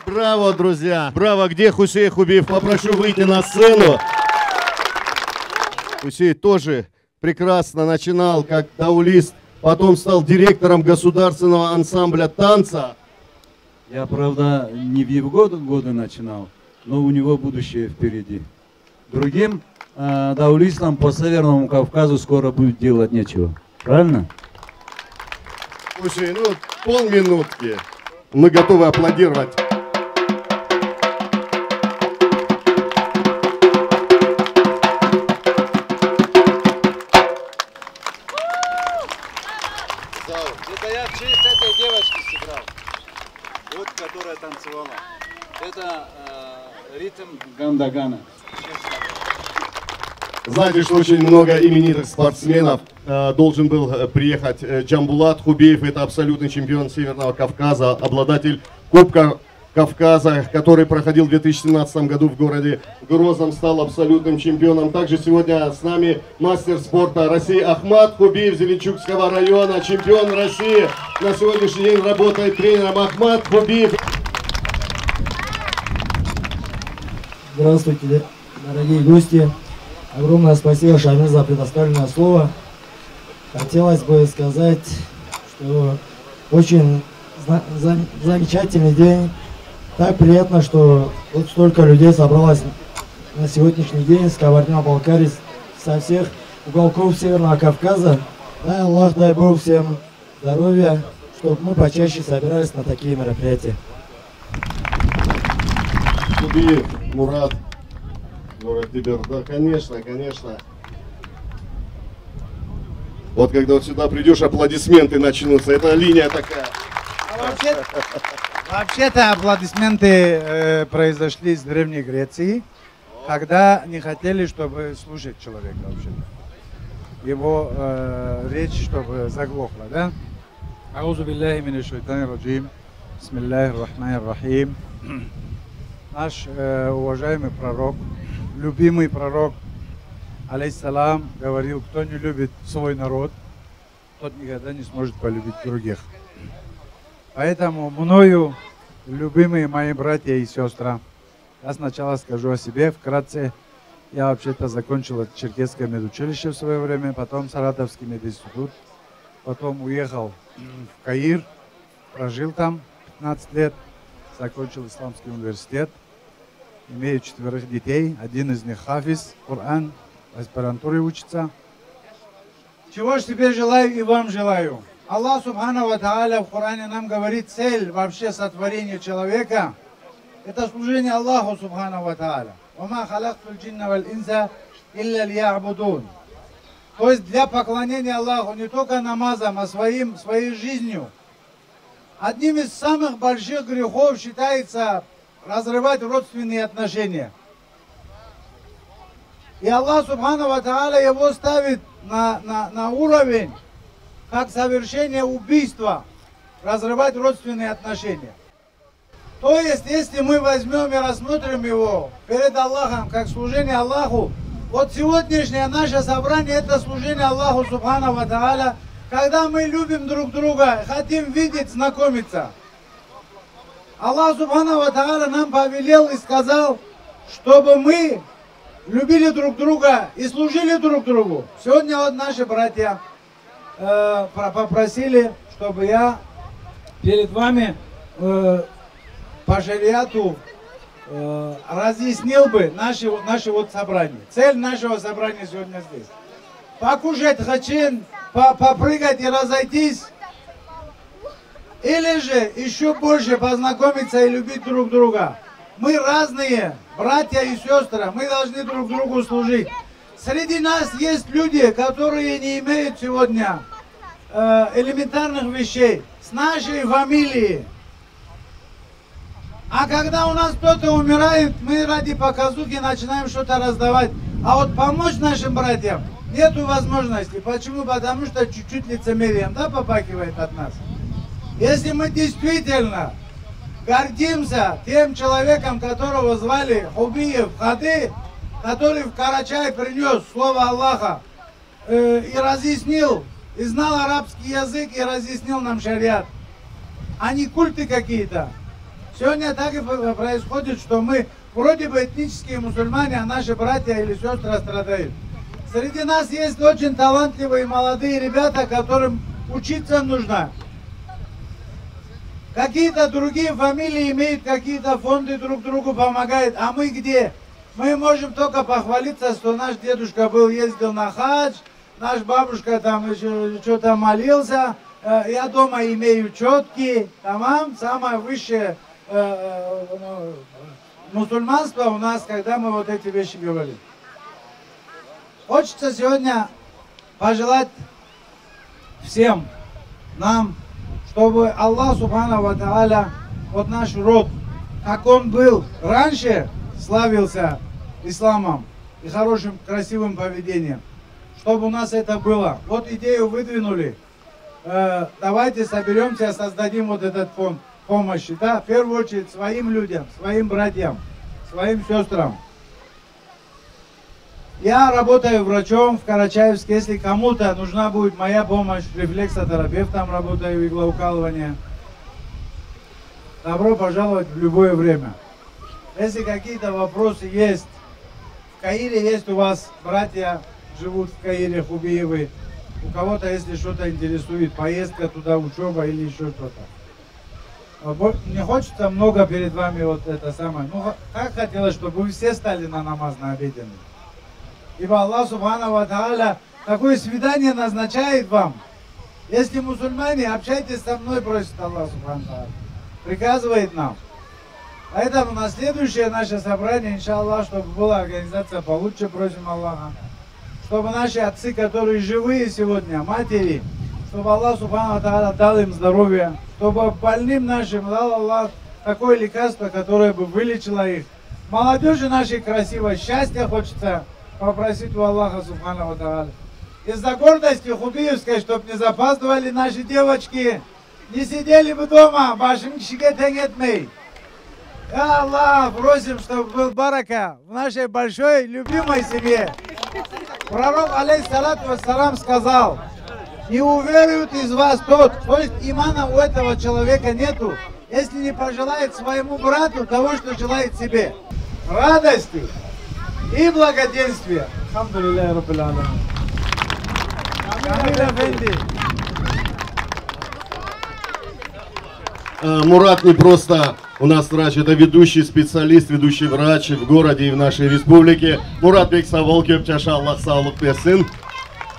Браво, друзья! Браво! Где Хусей Хубиев? Попрошу выйти на сцену. Хусей тоже прекрасно начинал как даулист, потом стал директором государственного ансамбля танца. Я, правда, не в его годы начинал, но у него будущее впереди. Другим, э, даулистам по Северному Кавказу скоро будет делать нечего. Правильно? Слушай, ну, полминутки. Мы готовы аплодировать. Зал. Это я в честь этой девочки сыграл. Вот, которая танцевала. Это, э, ритм гандагана. Знаете, что очень много именитых спортсменов, э, должен был, э, приехать, э, Джамбулат Хубиев, это абсолютный чемпион Северного Кавказа, обладатель Кубка Кавказа, который проходил в две тысячи семнадцатом году в городе Грозном, стал абсолютным чемпионом. Также сегодня с нами мастер спорта России Ахмат Хубиев Зеленчукского района, чемпион России. На сегодняшний день работает тренером Ахмат Хубиев. Здравствуйте, дорогие гости. Огромное спасибо, Шамиль, за предоставленное слово. Хотелось бы сказать, что очень зна-, зам-, замечательный день. Так приятно, что вот столько людей собралось на сегодняшний день с Кабардино-Балкарии, со всех уголков Северного Кавказа. Дай Аллах, дай Бог всем здоровья, чтоб мы почаще собирались на такие мероприятия. Хубиев Мурат, город Теберда. Конечно, конечно. Вот когда вот сюда придёшь, аплодисменты начнутся. Это линия такая. А вообще, вообще-то аплодисменты, э, произошли из Древней Греции, когда не хотели, чтобы слушать человека вообще-то. Его, э, речь, чтобы заглохла, да? أعوذ بالله من الشيطان الرجيم. بسم الله الرحمن الرحيم. Наш, э, уважаемый пророк, любимый пророк, алейхиссалам, говорил: «Кто не любит свой народ, тот никогда не сможет полюбить других». Поэтому мною любимые мои братья и сёстры, я сначала скажу о себе вкратце. Я вообще-то закончил это Черкесское медучилище в своё время, потом Саратовский мединститут, потом уехал в Каир, прожил там пятнадцать лет, закончил Исламский университет, имею четверых детей, один из них хафиз Коран, в аспирантуре учится. Чего ж себе желаю и вам желаю. Аллах Субханаху ва Тааля в Коране нам говорит, цель вообще сотворения человека — это служение Аллаху Субханаху ва Тааля. «وما خلقت الجن والإنس إلا ليعبدون». То есть для поклонения Аллаху, не только намазом, а своим, своей жизнью. Одним из самых больших грехов считается разрывать родственные отношения. И Аллах Субханаху ва Тааля его ставит на, на, на уровень, как совершение убийства, разрывать родственные отношения. То есть, если мы возьмём и рассмотрим его перед Аллахом как служение Аллаху, вот сегодняшнее наше собрание — это служение Аллаху Субханаху ва Тааля, когда мы любим друг друга, хотим видеть, знакомиться. Аллах Субханаху ва Тааля нам повелел и сказал, чтобы мы любили друг друга и служили друг другу. Сегодня вот наши братья, э, про-, попросили, чтобы я перед вами, э, по шариату, э, разъяснил бы наши, наши вот собрания. Цель нашего собрания сегодня здесь: покушать хычин, по-, попрыгать и разойтись, или же ещё больше познакомиться и любить друг друга. Мы разные, Братья и сёстры, мы должны друг другу служить. Среди нас есть люди, которые не имеют сегодня, э, элементарных вещей. С нашей фамилии. А когда у нас кто-то умирает, мы ради показухи начинаем что-то раздавать. А вот помочь нашим братьям нету возможности. Почему? Потому что чуть-чуть лицемерием, да, попахивает от нас. Если мы действительно гордимся тем человеком, которого звали Хубиев Хады, который в Карачай принёс слово Аллаха, э, и разъяснил, и знал арабский язык, и разъяснил нам шариат. А не культы какие-то. Сегодня так и п-, происходит, что мы вроде бы этнические мусульмане, а наши братья или сёстры страдают. Среди нас есть очень талантливые молодые ребята, которым учиться нужно. Какие-то другие фамилии имеют, какие-то фонды друг другу помогают. А мы где? Мы можем только похвалиться, что наш дедушка был, ездил на хадж, наш бабушка там ещё чё-то молился, э, я дома имею чётки, тамам, самое высшее, э, э, ну, мусульманство у нас, когда мы вот эти вещи говорим. Хочется сегодня пожелать всем нам, чтобы Аллах Субханаху ва Тааля, вот наш род, как он был раньше, славился исламом и хорошим, красивым поведением, чтобы у нас это было. Вот идею выдвинули. Э, давайте соберёмся, создадим вот этот фонд помощи, да, в первую очередь своим людям, своим братьям, своим сёстрам. Я работаю врачом в Карачаевске. Если кому-то нужна будет моя помощь, рефлексотерапевтом работаю, иглоукалывание. Добро пожаловать в любое время. Если какие-то вопросы есть, в Каире есть у вас братья, живут в Каире, Хубиевы. У кого-то, если что-то интересует, поездка туда, учёба или ещё что-то. А бо-, не хочется много перед вами вот это самое. Ну, ха-, как хотелось, чтобы вы все стали на намаз на обеденный. Ибо Аллах Субханаху ва Тааля такое свидание назначает вам. Если мусульмане, общайтесь со мной, просит Аллах Субханаху ва Тааля. Приказывает нам. Поэтому на следующее наше собрание, иншаллах, чтобы была организация получше, просим Аллаха. Чтобы наши отцы, которые живые сегодня, матери, чтобы Аллах Субханаху ва Тааля дал им здоровье, чтобы больным нашим дал Аллах такое лекарство, которое бы вылечило их. Молодёжи нашей красивой счастья хочется попросить у Аллаха Субханаху ва Тааля. Из-за гордости хубиевской, чтоб не запаздывали наши девочки, не сидели бы дома, башын кишиге тенг этмей. Я Аллах, просим, чтобы был барака в нашей большой, любимой семье. Пророк, алейхиссалату вассалам, сказал: «Не уверует из вас тот», то есть имана у этого человека нету, если не пожелает своему брату того, что желает себе. Радости и благоденствия. Альхамдулиллахи Раббиль Алямин. Камиль эфенди. Э, Мурат не просто у нас врач, это ведущий специалист, ведущий врач в городе и в нашей республике. Мурат бек сау бол, кёп джаша, Аллах саулукъ берсин.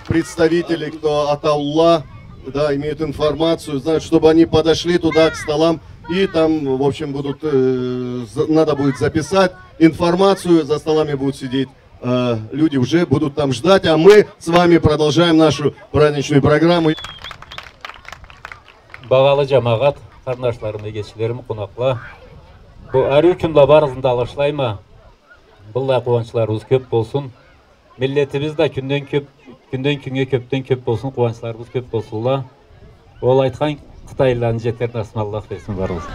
Представители, кто от Аллах, да, имеют информацию, знают, чтобы они подошли туда, к столам, и там, в общем, будут, э, за-, надо будет записать информацию, за столами будут сидеть, э, люди уже будут там ждать, а мы с вами продолжаем нашу праздничную программу. Багъалы джамагъат, къарындашларым, эгечлерим, къонакъла. Бу ариу кюн бла барыгъызны да алгъышлайма. Быллай къууанчларыбыз кёп болсун. Миллетибиз да кюнден кёп, кюнден кюннге кёпден кёп болсун, къууанчларыбыз кёп болсунла. Ол айтхан къытайлыланы джетер насыбын Аллах берсин барыбызгъа.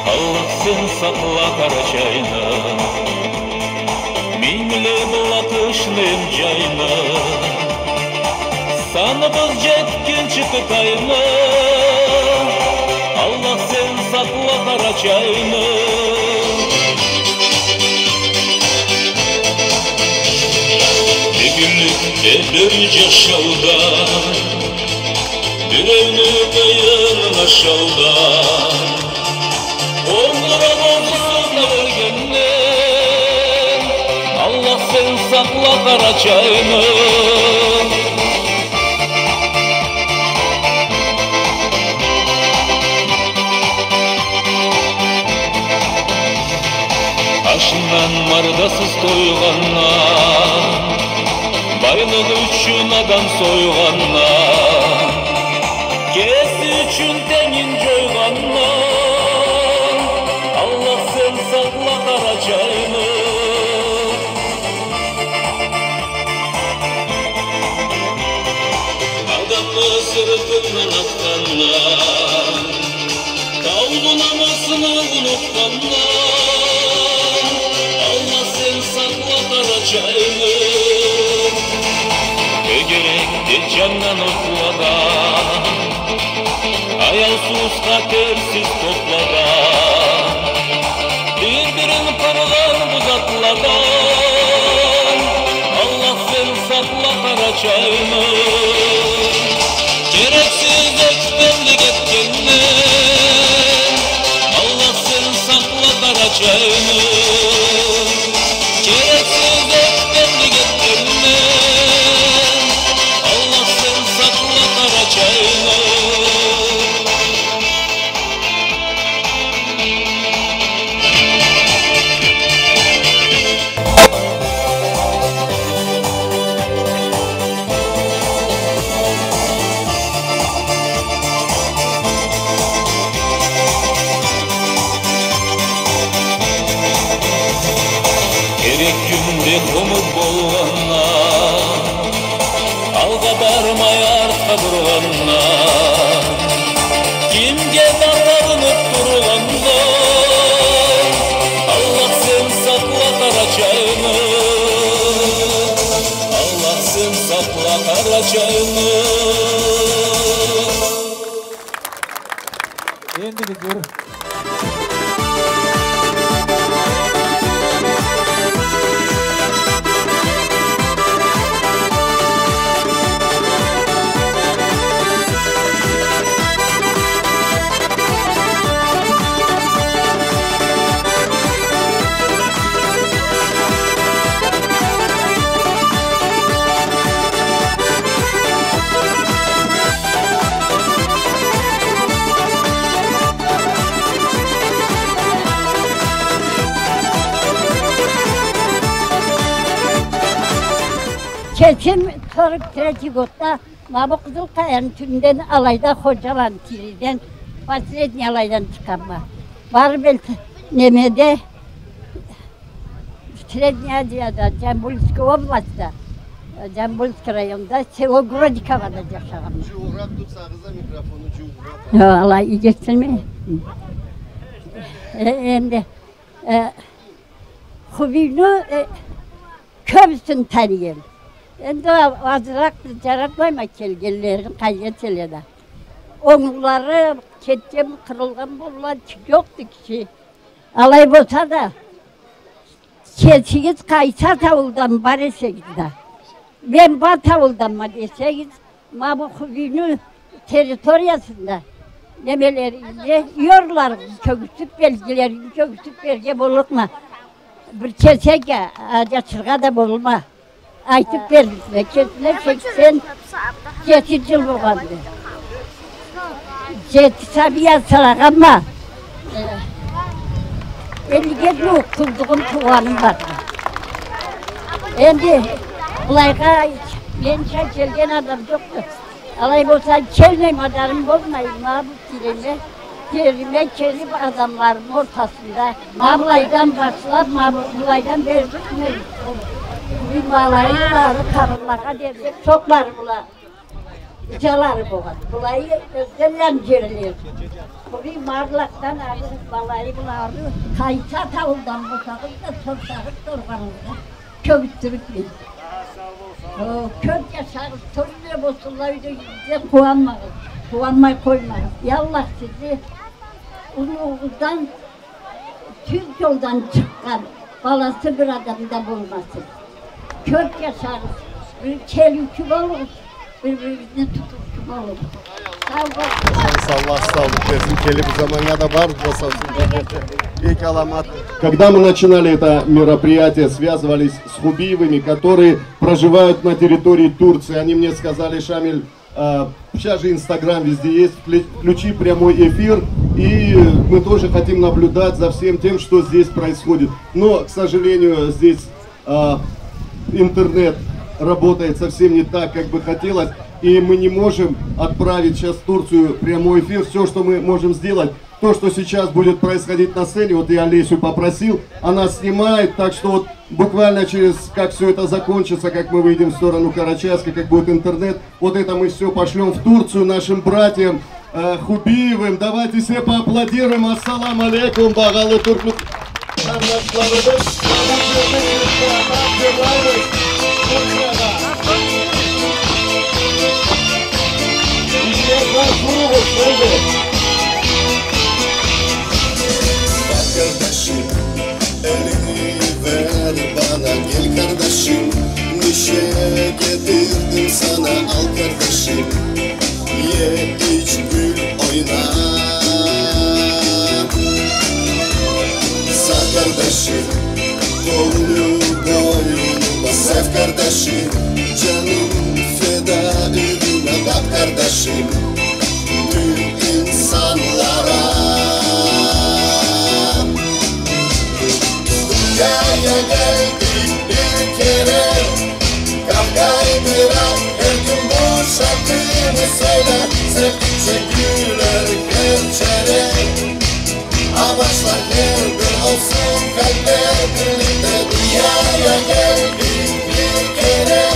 Аллах, сен сакъла Къарачайны, мингле бла тышны, джайны. Саныбыз джетгинчи Къытайны, Аллах, сен сакъла Къарачайны. Бюгюнлюкде бир джашауда Биреуню къыйынын ашаудан, онгура болсун да бергенден, Аллах, сен сакъла Къарачайны. Ашындан мардасыз тойгъандан, байлыкъ ючюн адам сойгъандан, кеси ючюн тенгин джойгъандан, Аллах, сен сакъла Къарачайны. Адамны сыртындан атхандан, тауну намысны унутхандан, Аллах, сен сакъла Къарачайны. Тёгерекде джаннган отладан, аяусуз, къатерсиз топладан, бир-бирин къыргъан бу затладан, Аллах, сен сакъла Къарачайны. Керексиз экпенлик этгенден, Аллах, сен сакъла Къарачайны. Керексиз экпенлик этгенден, Аллах, сен сакъла Къарачайны. Керек кюнде къумукъ болгъанда, алгъа бармай, артха бургъанда, кимге да табынып тургъанда, Аллах, сен сакъла Къарачайны. Аллах, сен сакъла Къарачайны. Энди бир Кесим сорок третий годда ма бу Къызыл Къаяны тюбюнден, алайда Ходжаланы тийриден, последний алайдан чыкъгъанма. Барып элтди немеде, Средняя Азияда, Джамбульская областьда, э, Джамбульский районда, село Гродиковода джашагъанма. Джуугъуракъ тутсагъыз да микрофонну, джуугъуракъ. Хы, алай, иги эшитилмей. Э, энди, э, Хубийни, э, кёбюсюн таныйма. Энди а-, азыракъ джаратмайма келгенлерин, къайда этселе да. Онгулары кетген, къырылгъан болгъан джокъду киши. Алай болса да, кесигиз къайсы атаулдан бар эсегиз да, мен бу атаулданма десегиз, ма бу Хубийни территориясында немелеригизни, ёрларыгъызны кёргюзтюп, белгилеригизни кёргюзтюп берирге боллукъма. Бир кесек а-, аджашыргъа да болма. Айтып бердик, кесине сексен джети джыл болгъанды. Джети сабий асырагъанма. Эллиге джууукъ къызыгъым, туугъаным барды. Энди былайгъа менча келген адам джокъду. Алай болса, келмей мадарым болмай, ма бу тиреме, тиреме келип адамларымы ортасында. Ма былайдан башлап, ма бу-, былайдан бери бир малайылары къабыллагъа дери. Чокълары была, джалары болгъан. Былайы ёзденлени джерлери. Бу бир марлакъдан ары, малайы была ары. Къайсы атаулдан болсагъыз да, сорсагъыз, соргъаныгъызда кёргюзтюрюк мен. О, кёп джашагъыз, тёрлю болсунла юйде, юйде къууанмагъыз, къууанмай къоймагъыз. Я Аллах, сизни уллулугъугъуздан, тюз джолдан чыкъгъан баласы бир адам да болмасын. Кёп джашагъыз, бир келиучю болугъуз, бир-биригизни тутуучу болугъуз. Аллах саулукъ берсин, келир заманнга да бар да саусун. Бек аламат. Когда мы начинали это мероприятие, связывались с Хубиевыми, которые проживают на территории Турции. Они мне сказали: «Шамиль, а, сейчас же Инстаграм везде есть, вклю-, включи прямой эфир, и мы тоже хотим наблюдать за всем тем, что здесь происходит». Но, к сожалению, здесь а, интернет работает совсем не так, как бы хотелось, и мы не можем отправить сейчас в Турцию прямой эфир. Всё, что мы можем сделать, то, что сейчас будет происходить на сцене, вот я Лесю попросил, она снимает, так что вот буквально через, как всё это закончится, как мы выйдем в сторону Карачаевска, как будет интернет, вот это мы всё пошлём в Турцию нашим братьям, э, Хубиевым. Давайте все поаплодируем. Ассаламу алейкум, багъалы тюрклю къарнашларыбыз. Элингни бер бана, гел, къардашым, нече гетирдим сана, ал, къардашым, ич, кюл, ойна. Са, къардашым, къолунгу бойнума, сев, къардашым, джаным фида юйюнге, бакъ, къардашым, тюл инсанларгъа. Дуниягъа гелдик бир кере, къавгъа айтырыкъ, хар ким бу шартыны сёле, севдикча кюлер хар кере. Амашлар хар бир болсун, къалб бир бирликде. Дуниягъа гелдик бир кере,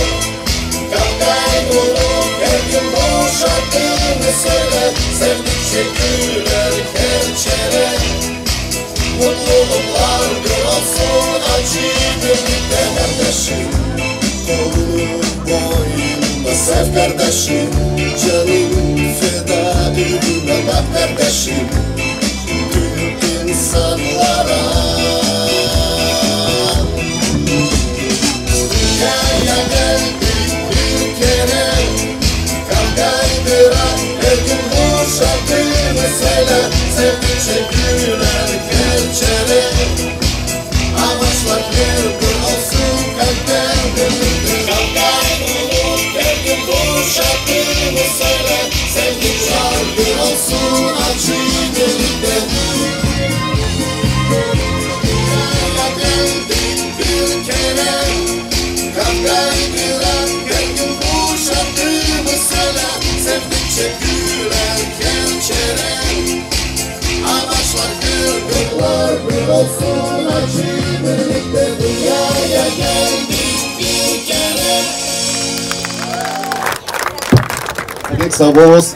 къавгъа айтырыкъ, хар ким бу шартыны сёле, севдикча кюлер хар кере. Мутлулукълар бир болсун, ачы бирликде, къардашым. Къолунгу бойнума, сев, къардашым, джаным фида юйюнге, бакъ, къардашым, тюл инсанларгъа. Дуниягъа гелдик бир кере, къавгъа айтырыкъ, хар ким бу шартыны сёле, севдикча кюлер хар кере. Амашлар хар бир болсун, къалб бир бирликде. Къавгъа айтырыкъ, хар ким бу шартыны сёле, севдикча кюлер хар бир болсун, ачы бирликде. Дуниягъа гелдик бир кере, къавгъа айтырыкъ, хар ким бу шартыны сёле, севдикча кюлер хар кере. Амашлар хар бир болсун, ачы бирликде. Дуниягъа гелдик бир кере. Бек сау болугъуз.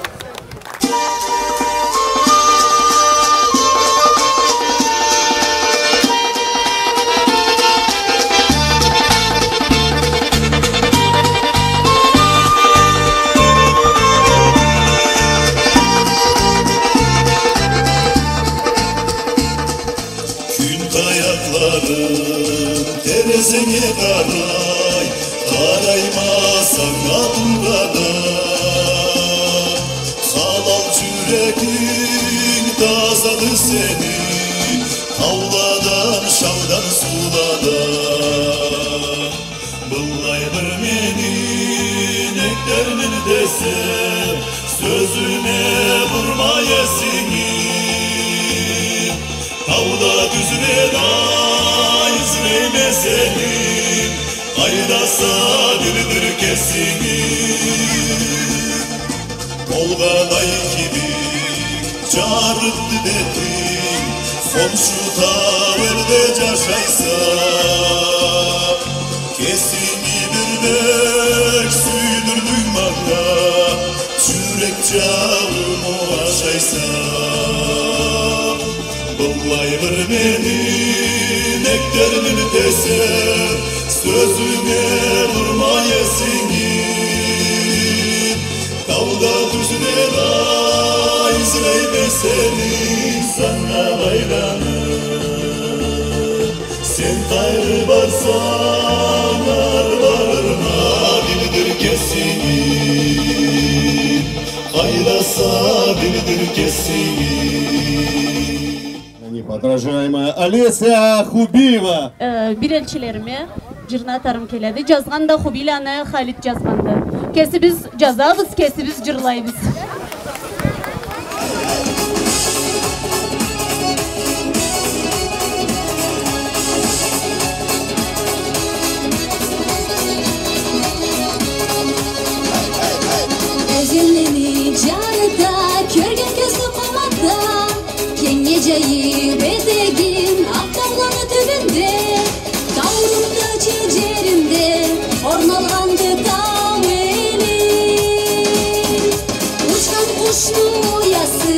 Кюн къаякълары тереземе къарай, къарайма санга тургъанда. Халал джюрегинг тазады сени, тауладан, шаудан, сууладан. Быллай бир мени некдермин десе, сёзюме бурма эсинги. Тауда, тюзде да излейме сени, къайдаса, билдир кесинги. Толгъан ай кибик джарыкъды бетинг, хоншу тау элде джашайса. Кесинги бир бек сюйдюрдюнг манга, джюрек джаууму ашайса. Быллай бир мени некдермин десе, сёзюме бурма эсинги. Тауда, тюзде да излейме сени, санга байланып. Сен къайры барсанг, ары барырма, билдир кесинги. Къайдаса, Неподражаемая Олеся Хубиева. Э, бир элчилериме джырны атарым келеди. Джазгъан да Хубийланы Халит джазгъанды. Кесибиз джазабыз, кесибиз джырлайбыз. Эзенлени джарыта, кёрген кёзню къумата, кенге джайыб этегин акъ таула тюбюнде, таулукъда, чегеримде орналгъанды тау элим. Учхан къушну уясы,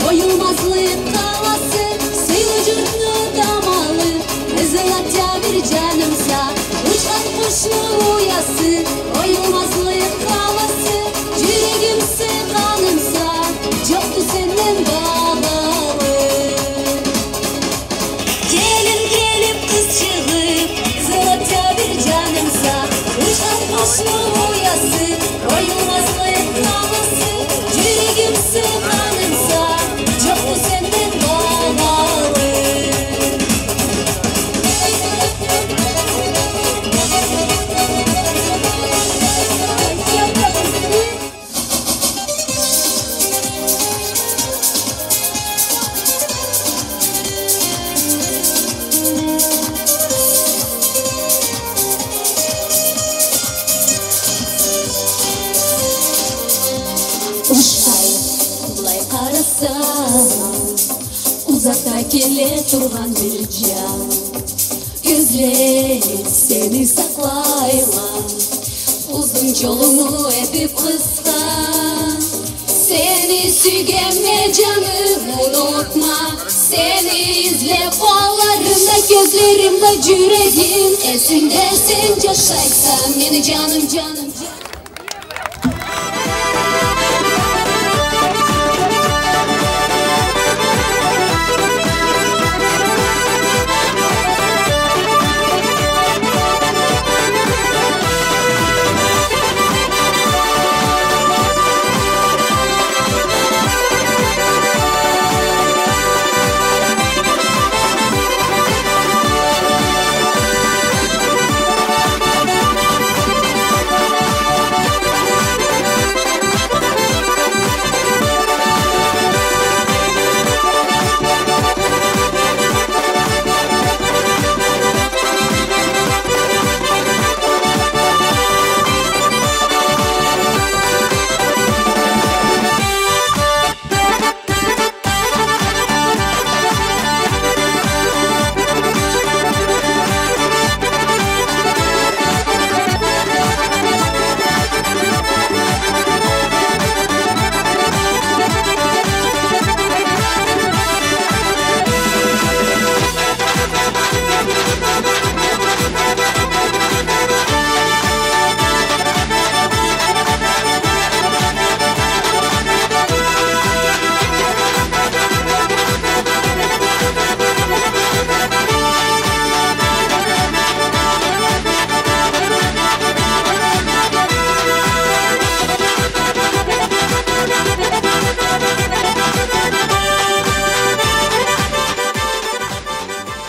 оюлмазлыкъ къаласы, сыйлы джуртну тамалы, Кызыл Октябрь джанымса, учхан къушну уясы, оюлмазлыкъ къаласы, джюрегимсе, къанымса, джокъду сенден багъалы. Келин келиб, къыз чыгъыб, Кызыл Октябрь джанымса, учхан къушну уясы, оюлмазлыкъ къаласы, джюрегимсе, къанымса, джокъду сенден багъалы. Ушай, былай къарасам, узата келе тургъан бир джан. Кёзле сени сакълайла, узун джолунгу этиб къысха. Сени сюйгенме, джаным, унутма. Сени излеб къолларымда, кёзлеримде, джюрегим эсимде. Сен джашайса, мени джаным, джаным, джаным.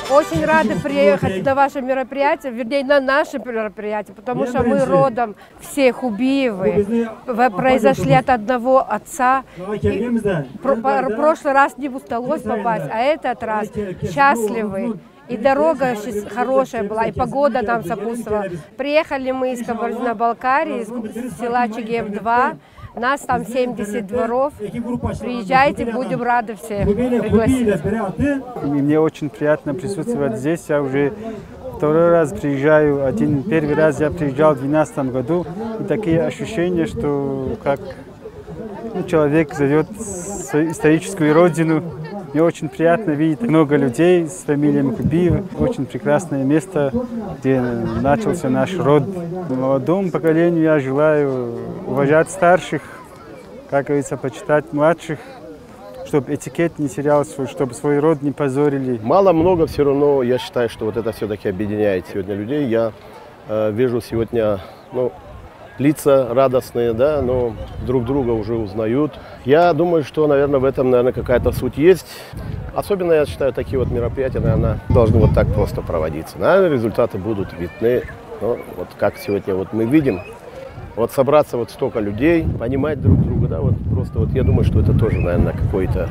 Очень рады приехать на ваше мероприятие, вернее, на наше мероприятие, потому что мы родом все Хубиевы, в-, произошли от одного отца. И про-, по-, прошлый раз не удалось попасть, а этот раз счастливы. И дорога щас-, хорошая была, и погода нам сопутствовала. Приехали мы из Кабардино-Балкарии, из села Чегем два. Нас там семьдесят дворов. Приезжайте, будем рады всех пригласить. И мне очень приятно присутствовать здесь. Я уже второй раз приезжаю. Один, первый раз я приезжал в двенадцатом году. И такие ощущения, что как, ну, человек зовёт свою историческую родину. Мне очень приятно видеть много людей с фамилией Макубиев. Очень прекрасное место, где начался наш род. Молодому поколению я желаю уважать старших, как говорится, почитать младших, чтоб этикет не терялся, чтоб свой род не позорили. Мало-много, всё равно я считаю, что вот это всё-таки объединяет сегодня людей. Я, э, вижу сегодня, ну, Лица радостные, да, но друг друга уже узнают. Я думаю, что, наверное, в этом, наверное, какая-то суть есть. Особенно, я считаю, такие вот мероприятия, наверное, должны вот так просто проводиться. Наверное, результаты будут видны. Но вот как сегодня вот мы видим, вот собраться вот столько людей, понимать друг друга, да, вот просто вот я думаю, что это тоже, наверное, какое-то,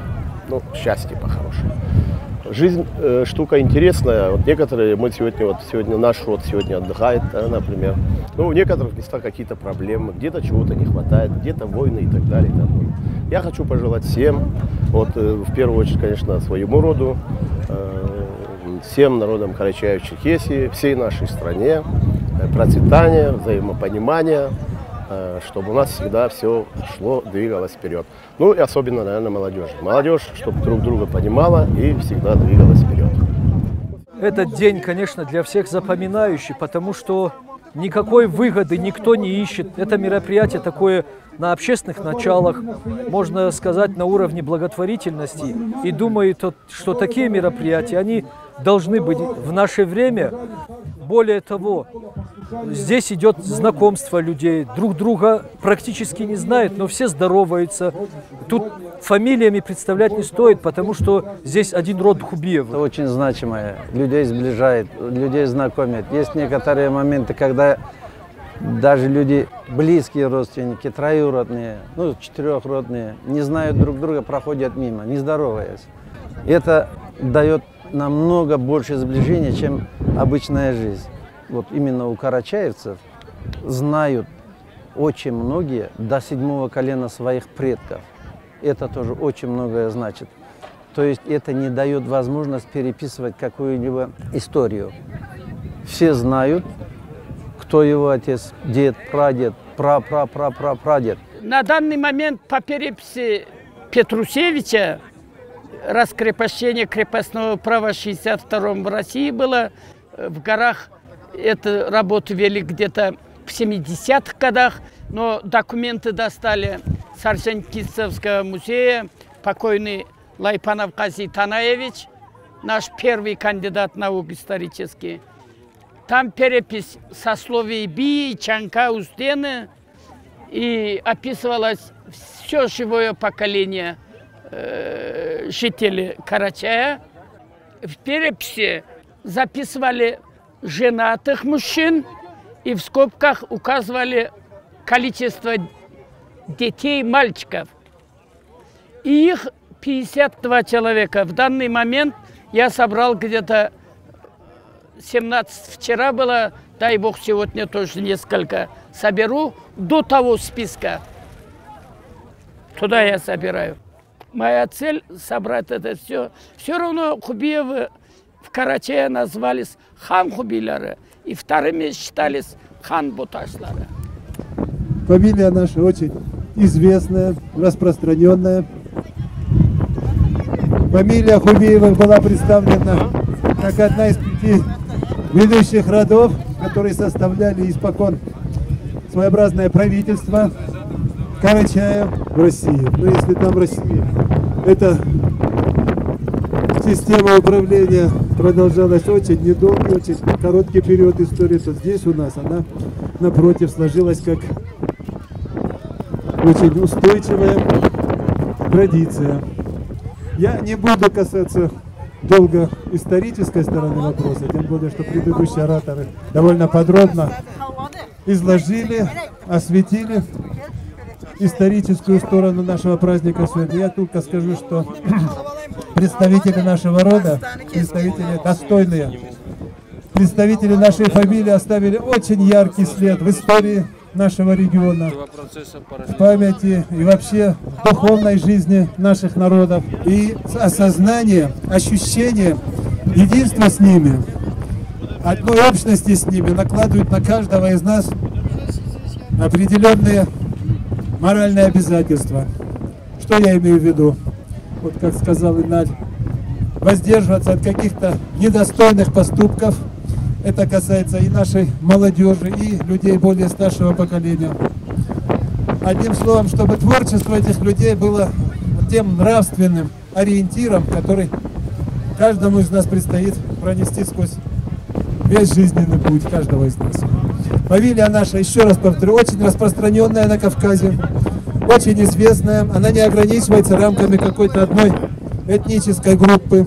ну, счастье по-хорошему. Жизнь, э, штука интересная. Вот некоторые, мы сегодня, вот сегодня наш род сегодня отдыхает, да, например. Ну, в некоторых местах какие-то проблемы, где-то чего-то не хватает, где-то войны и так далее, и тому подобное. Я хочу пожелать всем, вот, э, в первую очередь, конечно, своему роду, э, всем народам Карачаево-Черкесии, всей нашей стране, э, процветания, взаимопонимания, э, чтобы у нас всегда всё шло, двигалось вперёд. Ну и особенно, наверное, молодёжи. Молодёжь, чтоб друг друга понимала и всегда двигалась вперёд. Этот день, конечно, для всех запоминающий, потому что никакой выгоды никто не ищет. Это мероприятие такое на общественных началах, можно сказать, на уровне благотворительности. И думаю, то, что такие мероприятия, они должны быть в наше время. Более того, здесь идёт знакомство людей, друг друга практически не знают, но все здороваются. Тут фамилиями представлять не стоит, потому что здесь один род Хубиевых. Это очень значимое. Людей сближает, людей знакомит. Есть некоторые моменты, когда даже люди, близкие родственники, троюродные, ну, четырёхродные, не знают друг друга, проходят мимо, не здороваясь. Это даёт намного больше сближения, чем обычная жизнь. Вот именно у карачаевцев знают очень многие до седьмого колена своих предков. Это тоже очень многое значит. То есть это не даёт возможность переписывать какую-либо историю. Все знают, кто его отец, дед, прадед, пра-пра-пра-пра-прадед. На данный момент по переписи Петрусевича раскрепощение крепостного права шестьдесят втором в России было, э, в горах эту работу вели где-то в семидесятых годах, но документы достали с Орджоникидзевского музея, покойный Лайпанов Казий Танаевич, наш первый кандидат наук исторический. Там перепись сословий Бии, Чанка, Уздены, и описывалось всё живое поколение, э, жителей Карачая. В переписи записывали женатых мужчин и в скобках указывали количество детей, мальчиков. И их пятьдесят два человека. В данный момент я собрал где-то семнадцать вчера было, дай бог, сегодня тоже несколько соберу до того списка. Туда я собираю. Моя цель — собрать это всё. Всё равно Хубиевы в Карачае назывались хан хубийлары, и вторыми считались хан боташлары. Фамилия наша очень известная, распространённая. Фамилия Хубиевых была представлена как одна из пяти ведущих родов, которые составляли испокон своеобразное правительство Карачая в России. Ну, если там в России эта система управления продолжалась очень недолгий, очень короткий период истории, то здесь у нас она, напротив, сложилась как очень устойчивая традиция. Я не буду касаться долго исторической стороны вопроса, тем более, что предыдущие ораторы довольно подробно изложили, осветили историческую сторону нашего праздника сегодня. Я только скажу, что представители нашего рода, представители достойные, представители нашей фамилии оставили очень яркий след в истории нашего региона, в памяти и вообще в духовной жизни наших народов. И с-, осознание, ощущение единства с ними, одной общности с ними накладывает на каждого из нас определённые моральные обязательства. Что я имею в виду? Вот как сказал Иналь, воздерживаться от каких-то недостойных поступков. Это касается и нашей молодёжи, и людей более старшего поколения. Одним словом, чтобы творчество этих людей было тем нравственным ориентиром, который каждому из нас предстоит пронести сквозь весь жизненный путь каждого из нас. Фамилия наша, ещё раз повторю, очень распространённая на Кавказе, очень известная. Она не ограничивается рамками какой-то одной этнической группы.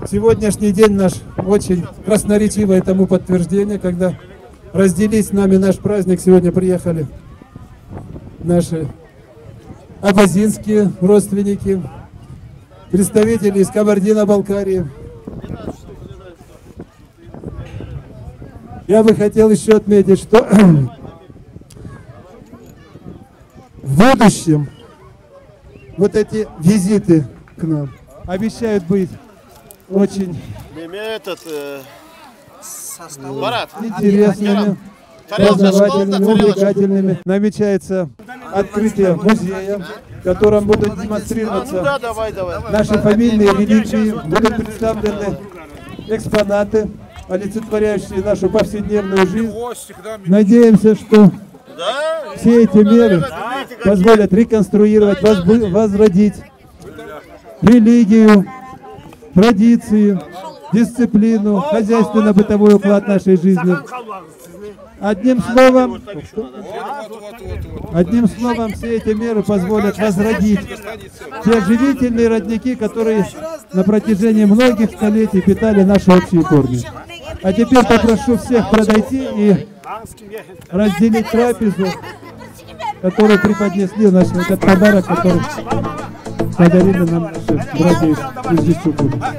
Сегодняшний день наш очень красноречивое тому подтверждение, когда разделить с нами наш праздник сегодня приехали наши абазинские родственники, представители из Кабардино-Балкарии. Я бы хотел ещё отметить, что в будущем вот эти визиты к нам обещают быть очень Меме этот, э, Марат, интересными, познавательными, увлекательными. Намечается открытие музея, в котором будут демонстрироваться наши фамильные реликвии, будут представлены экспонаты, олицетворяющие нашу повседневную жизнь. Надеемся, что все эти меры позволят реконструировать, возбу-, возродить религию, традиции, дисциплину, хозяйственно-бытовой уклад нашей жизни. Одним словом, одним словом, все эти меры позволят возродить те живительные родники, которые на протяжении многих столетий питали наши общие корни. А теперь попрошу всех подойти и разделить трапезу, которую преподнесли, значит, этот подарок, который подарили нам наши братья из, из Джучугуна.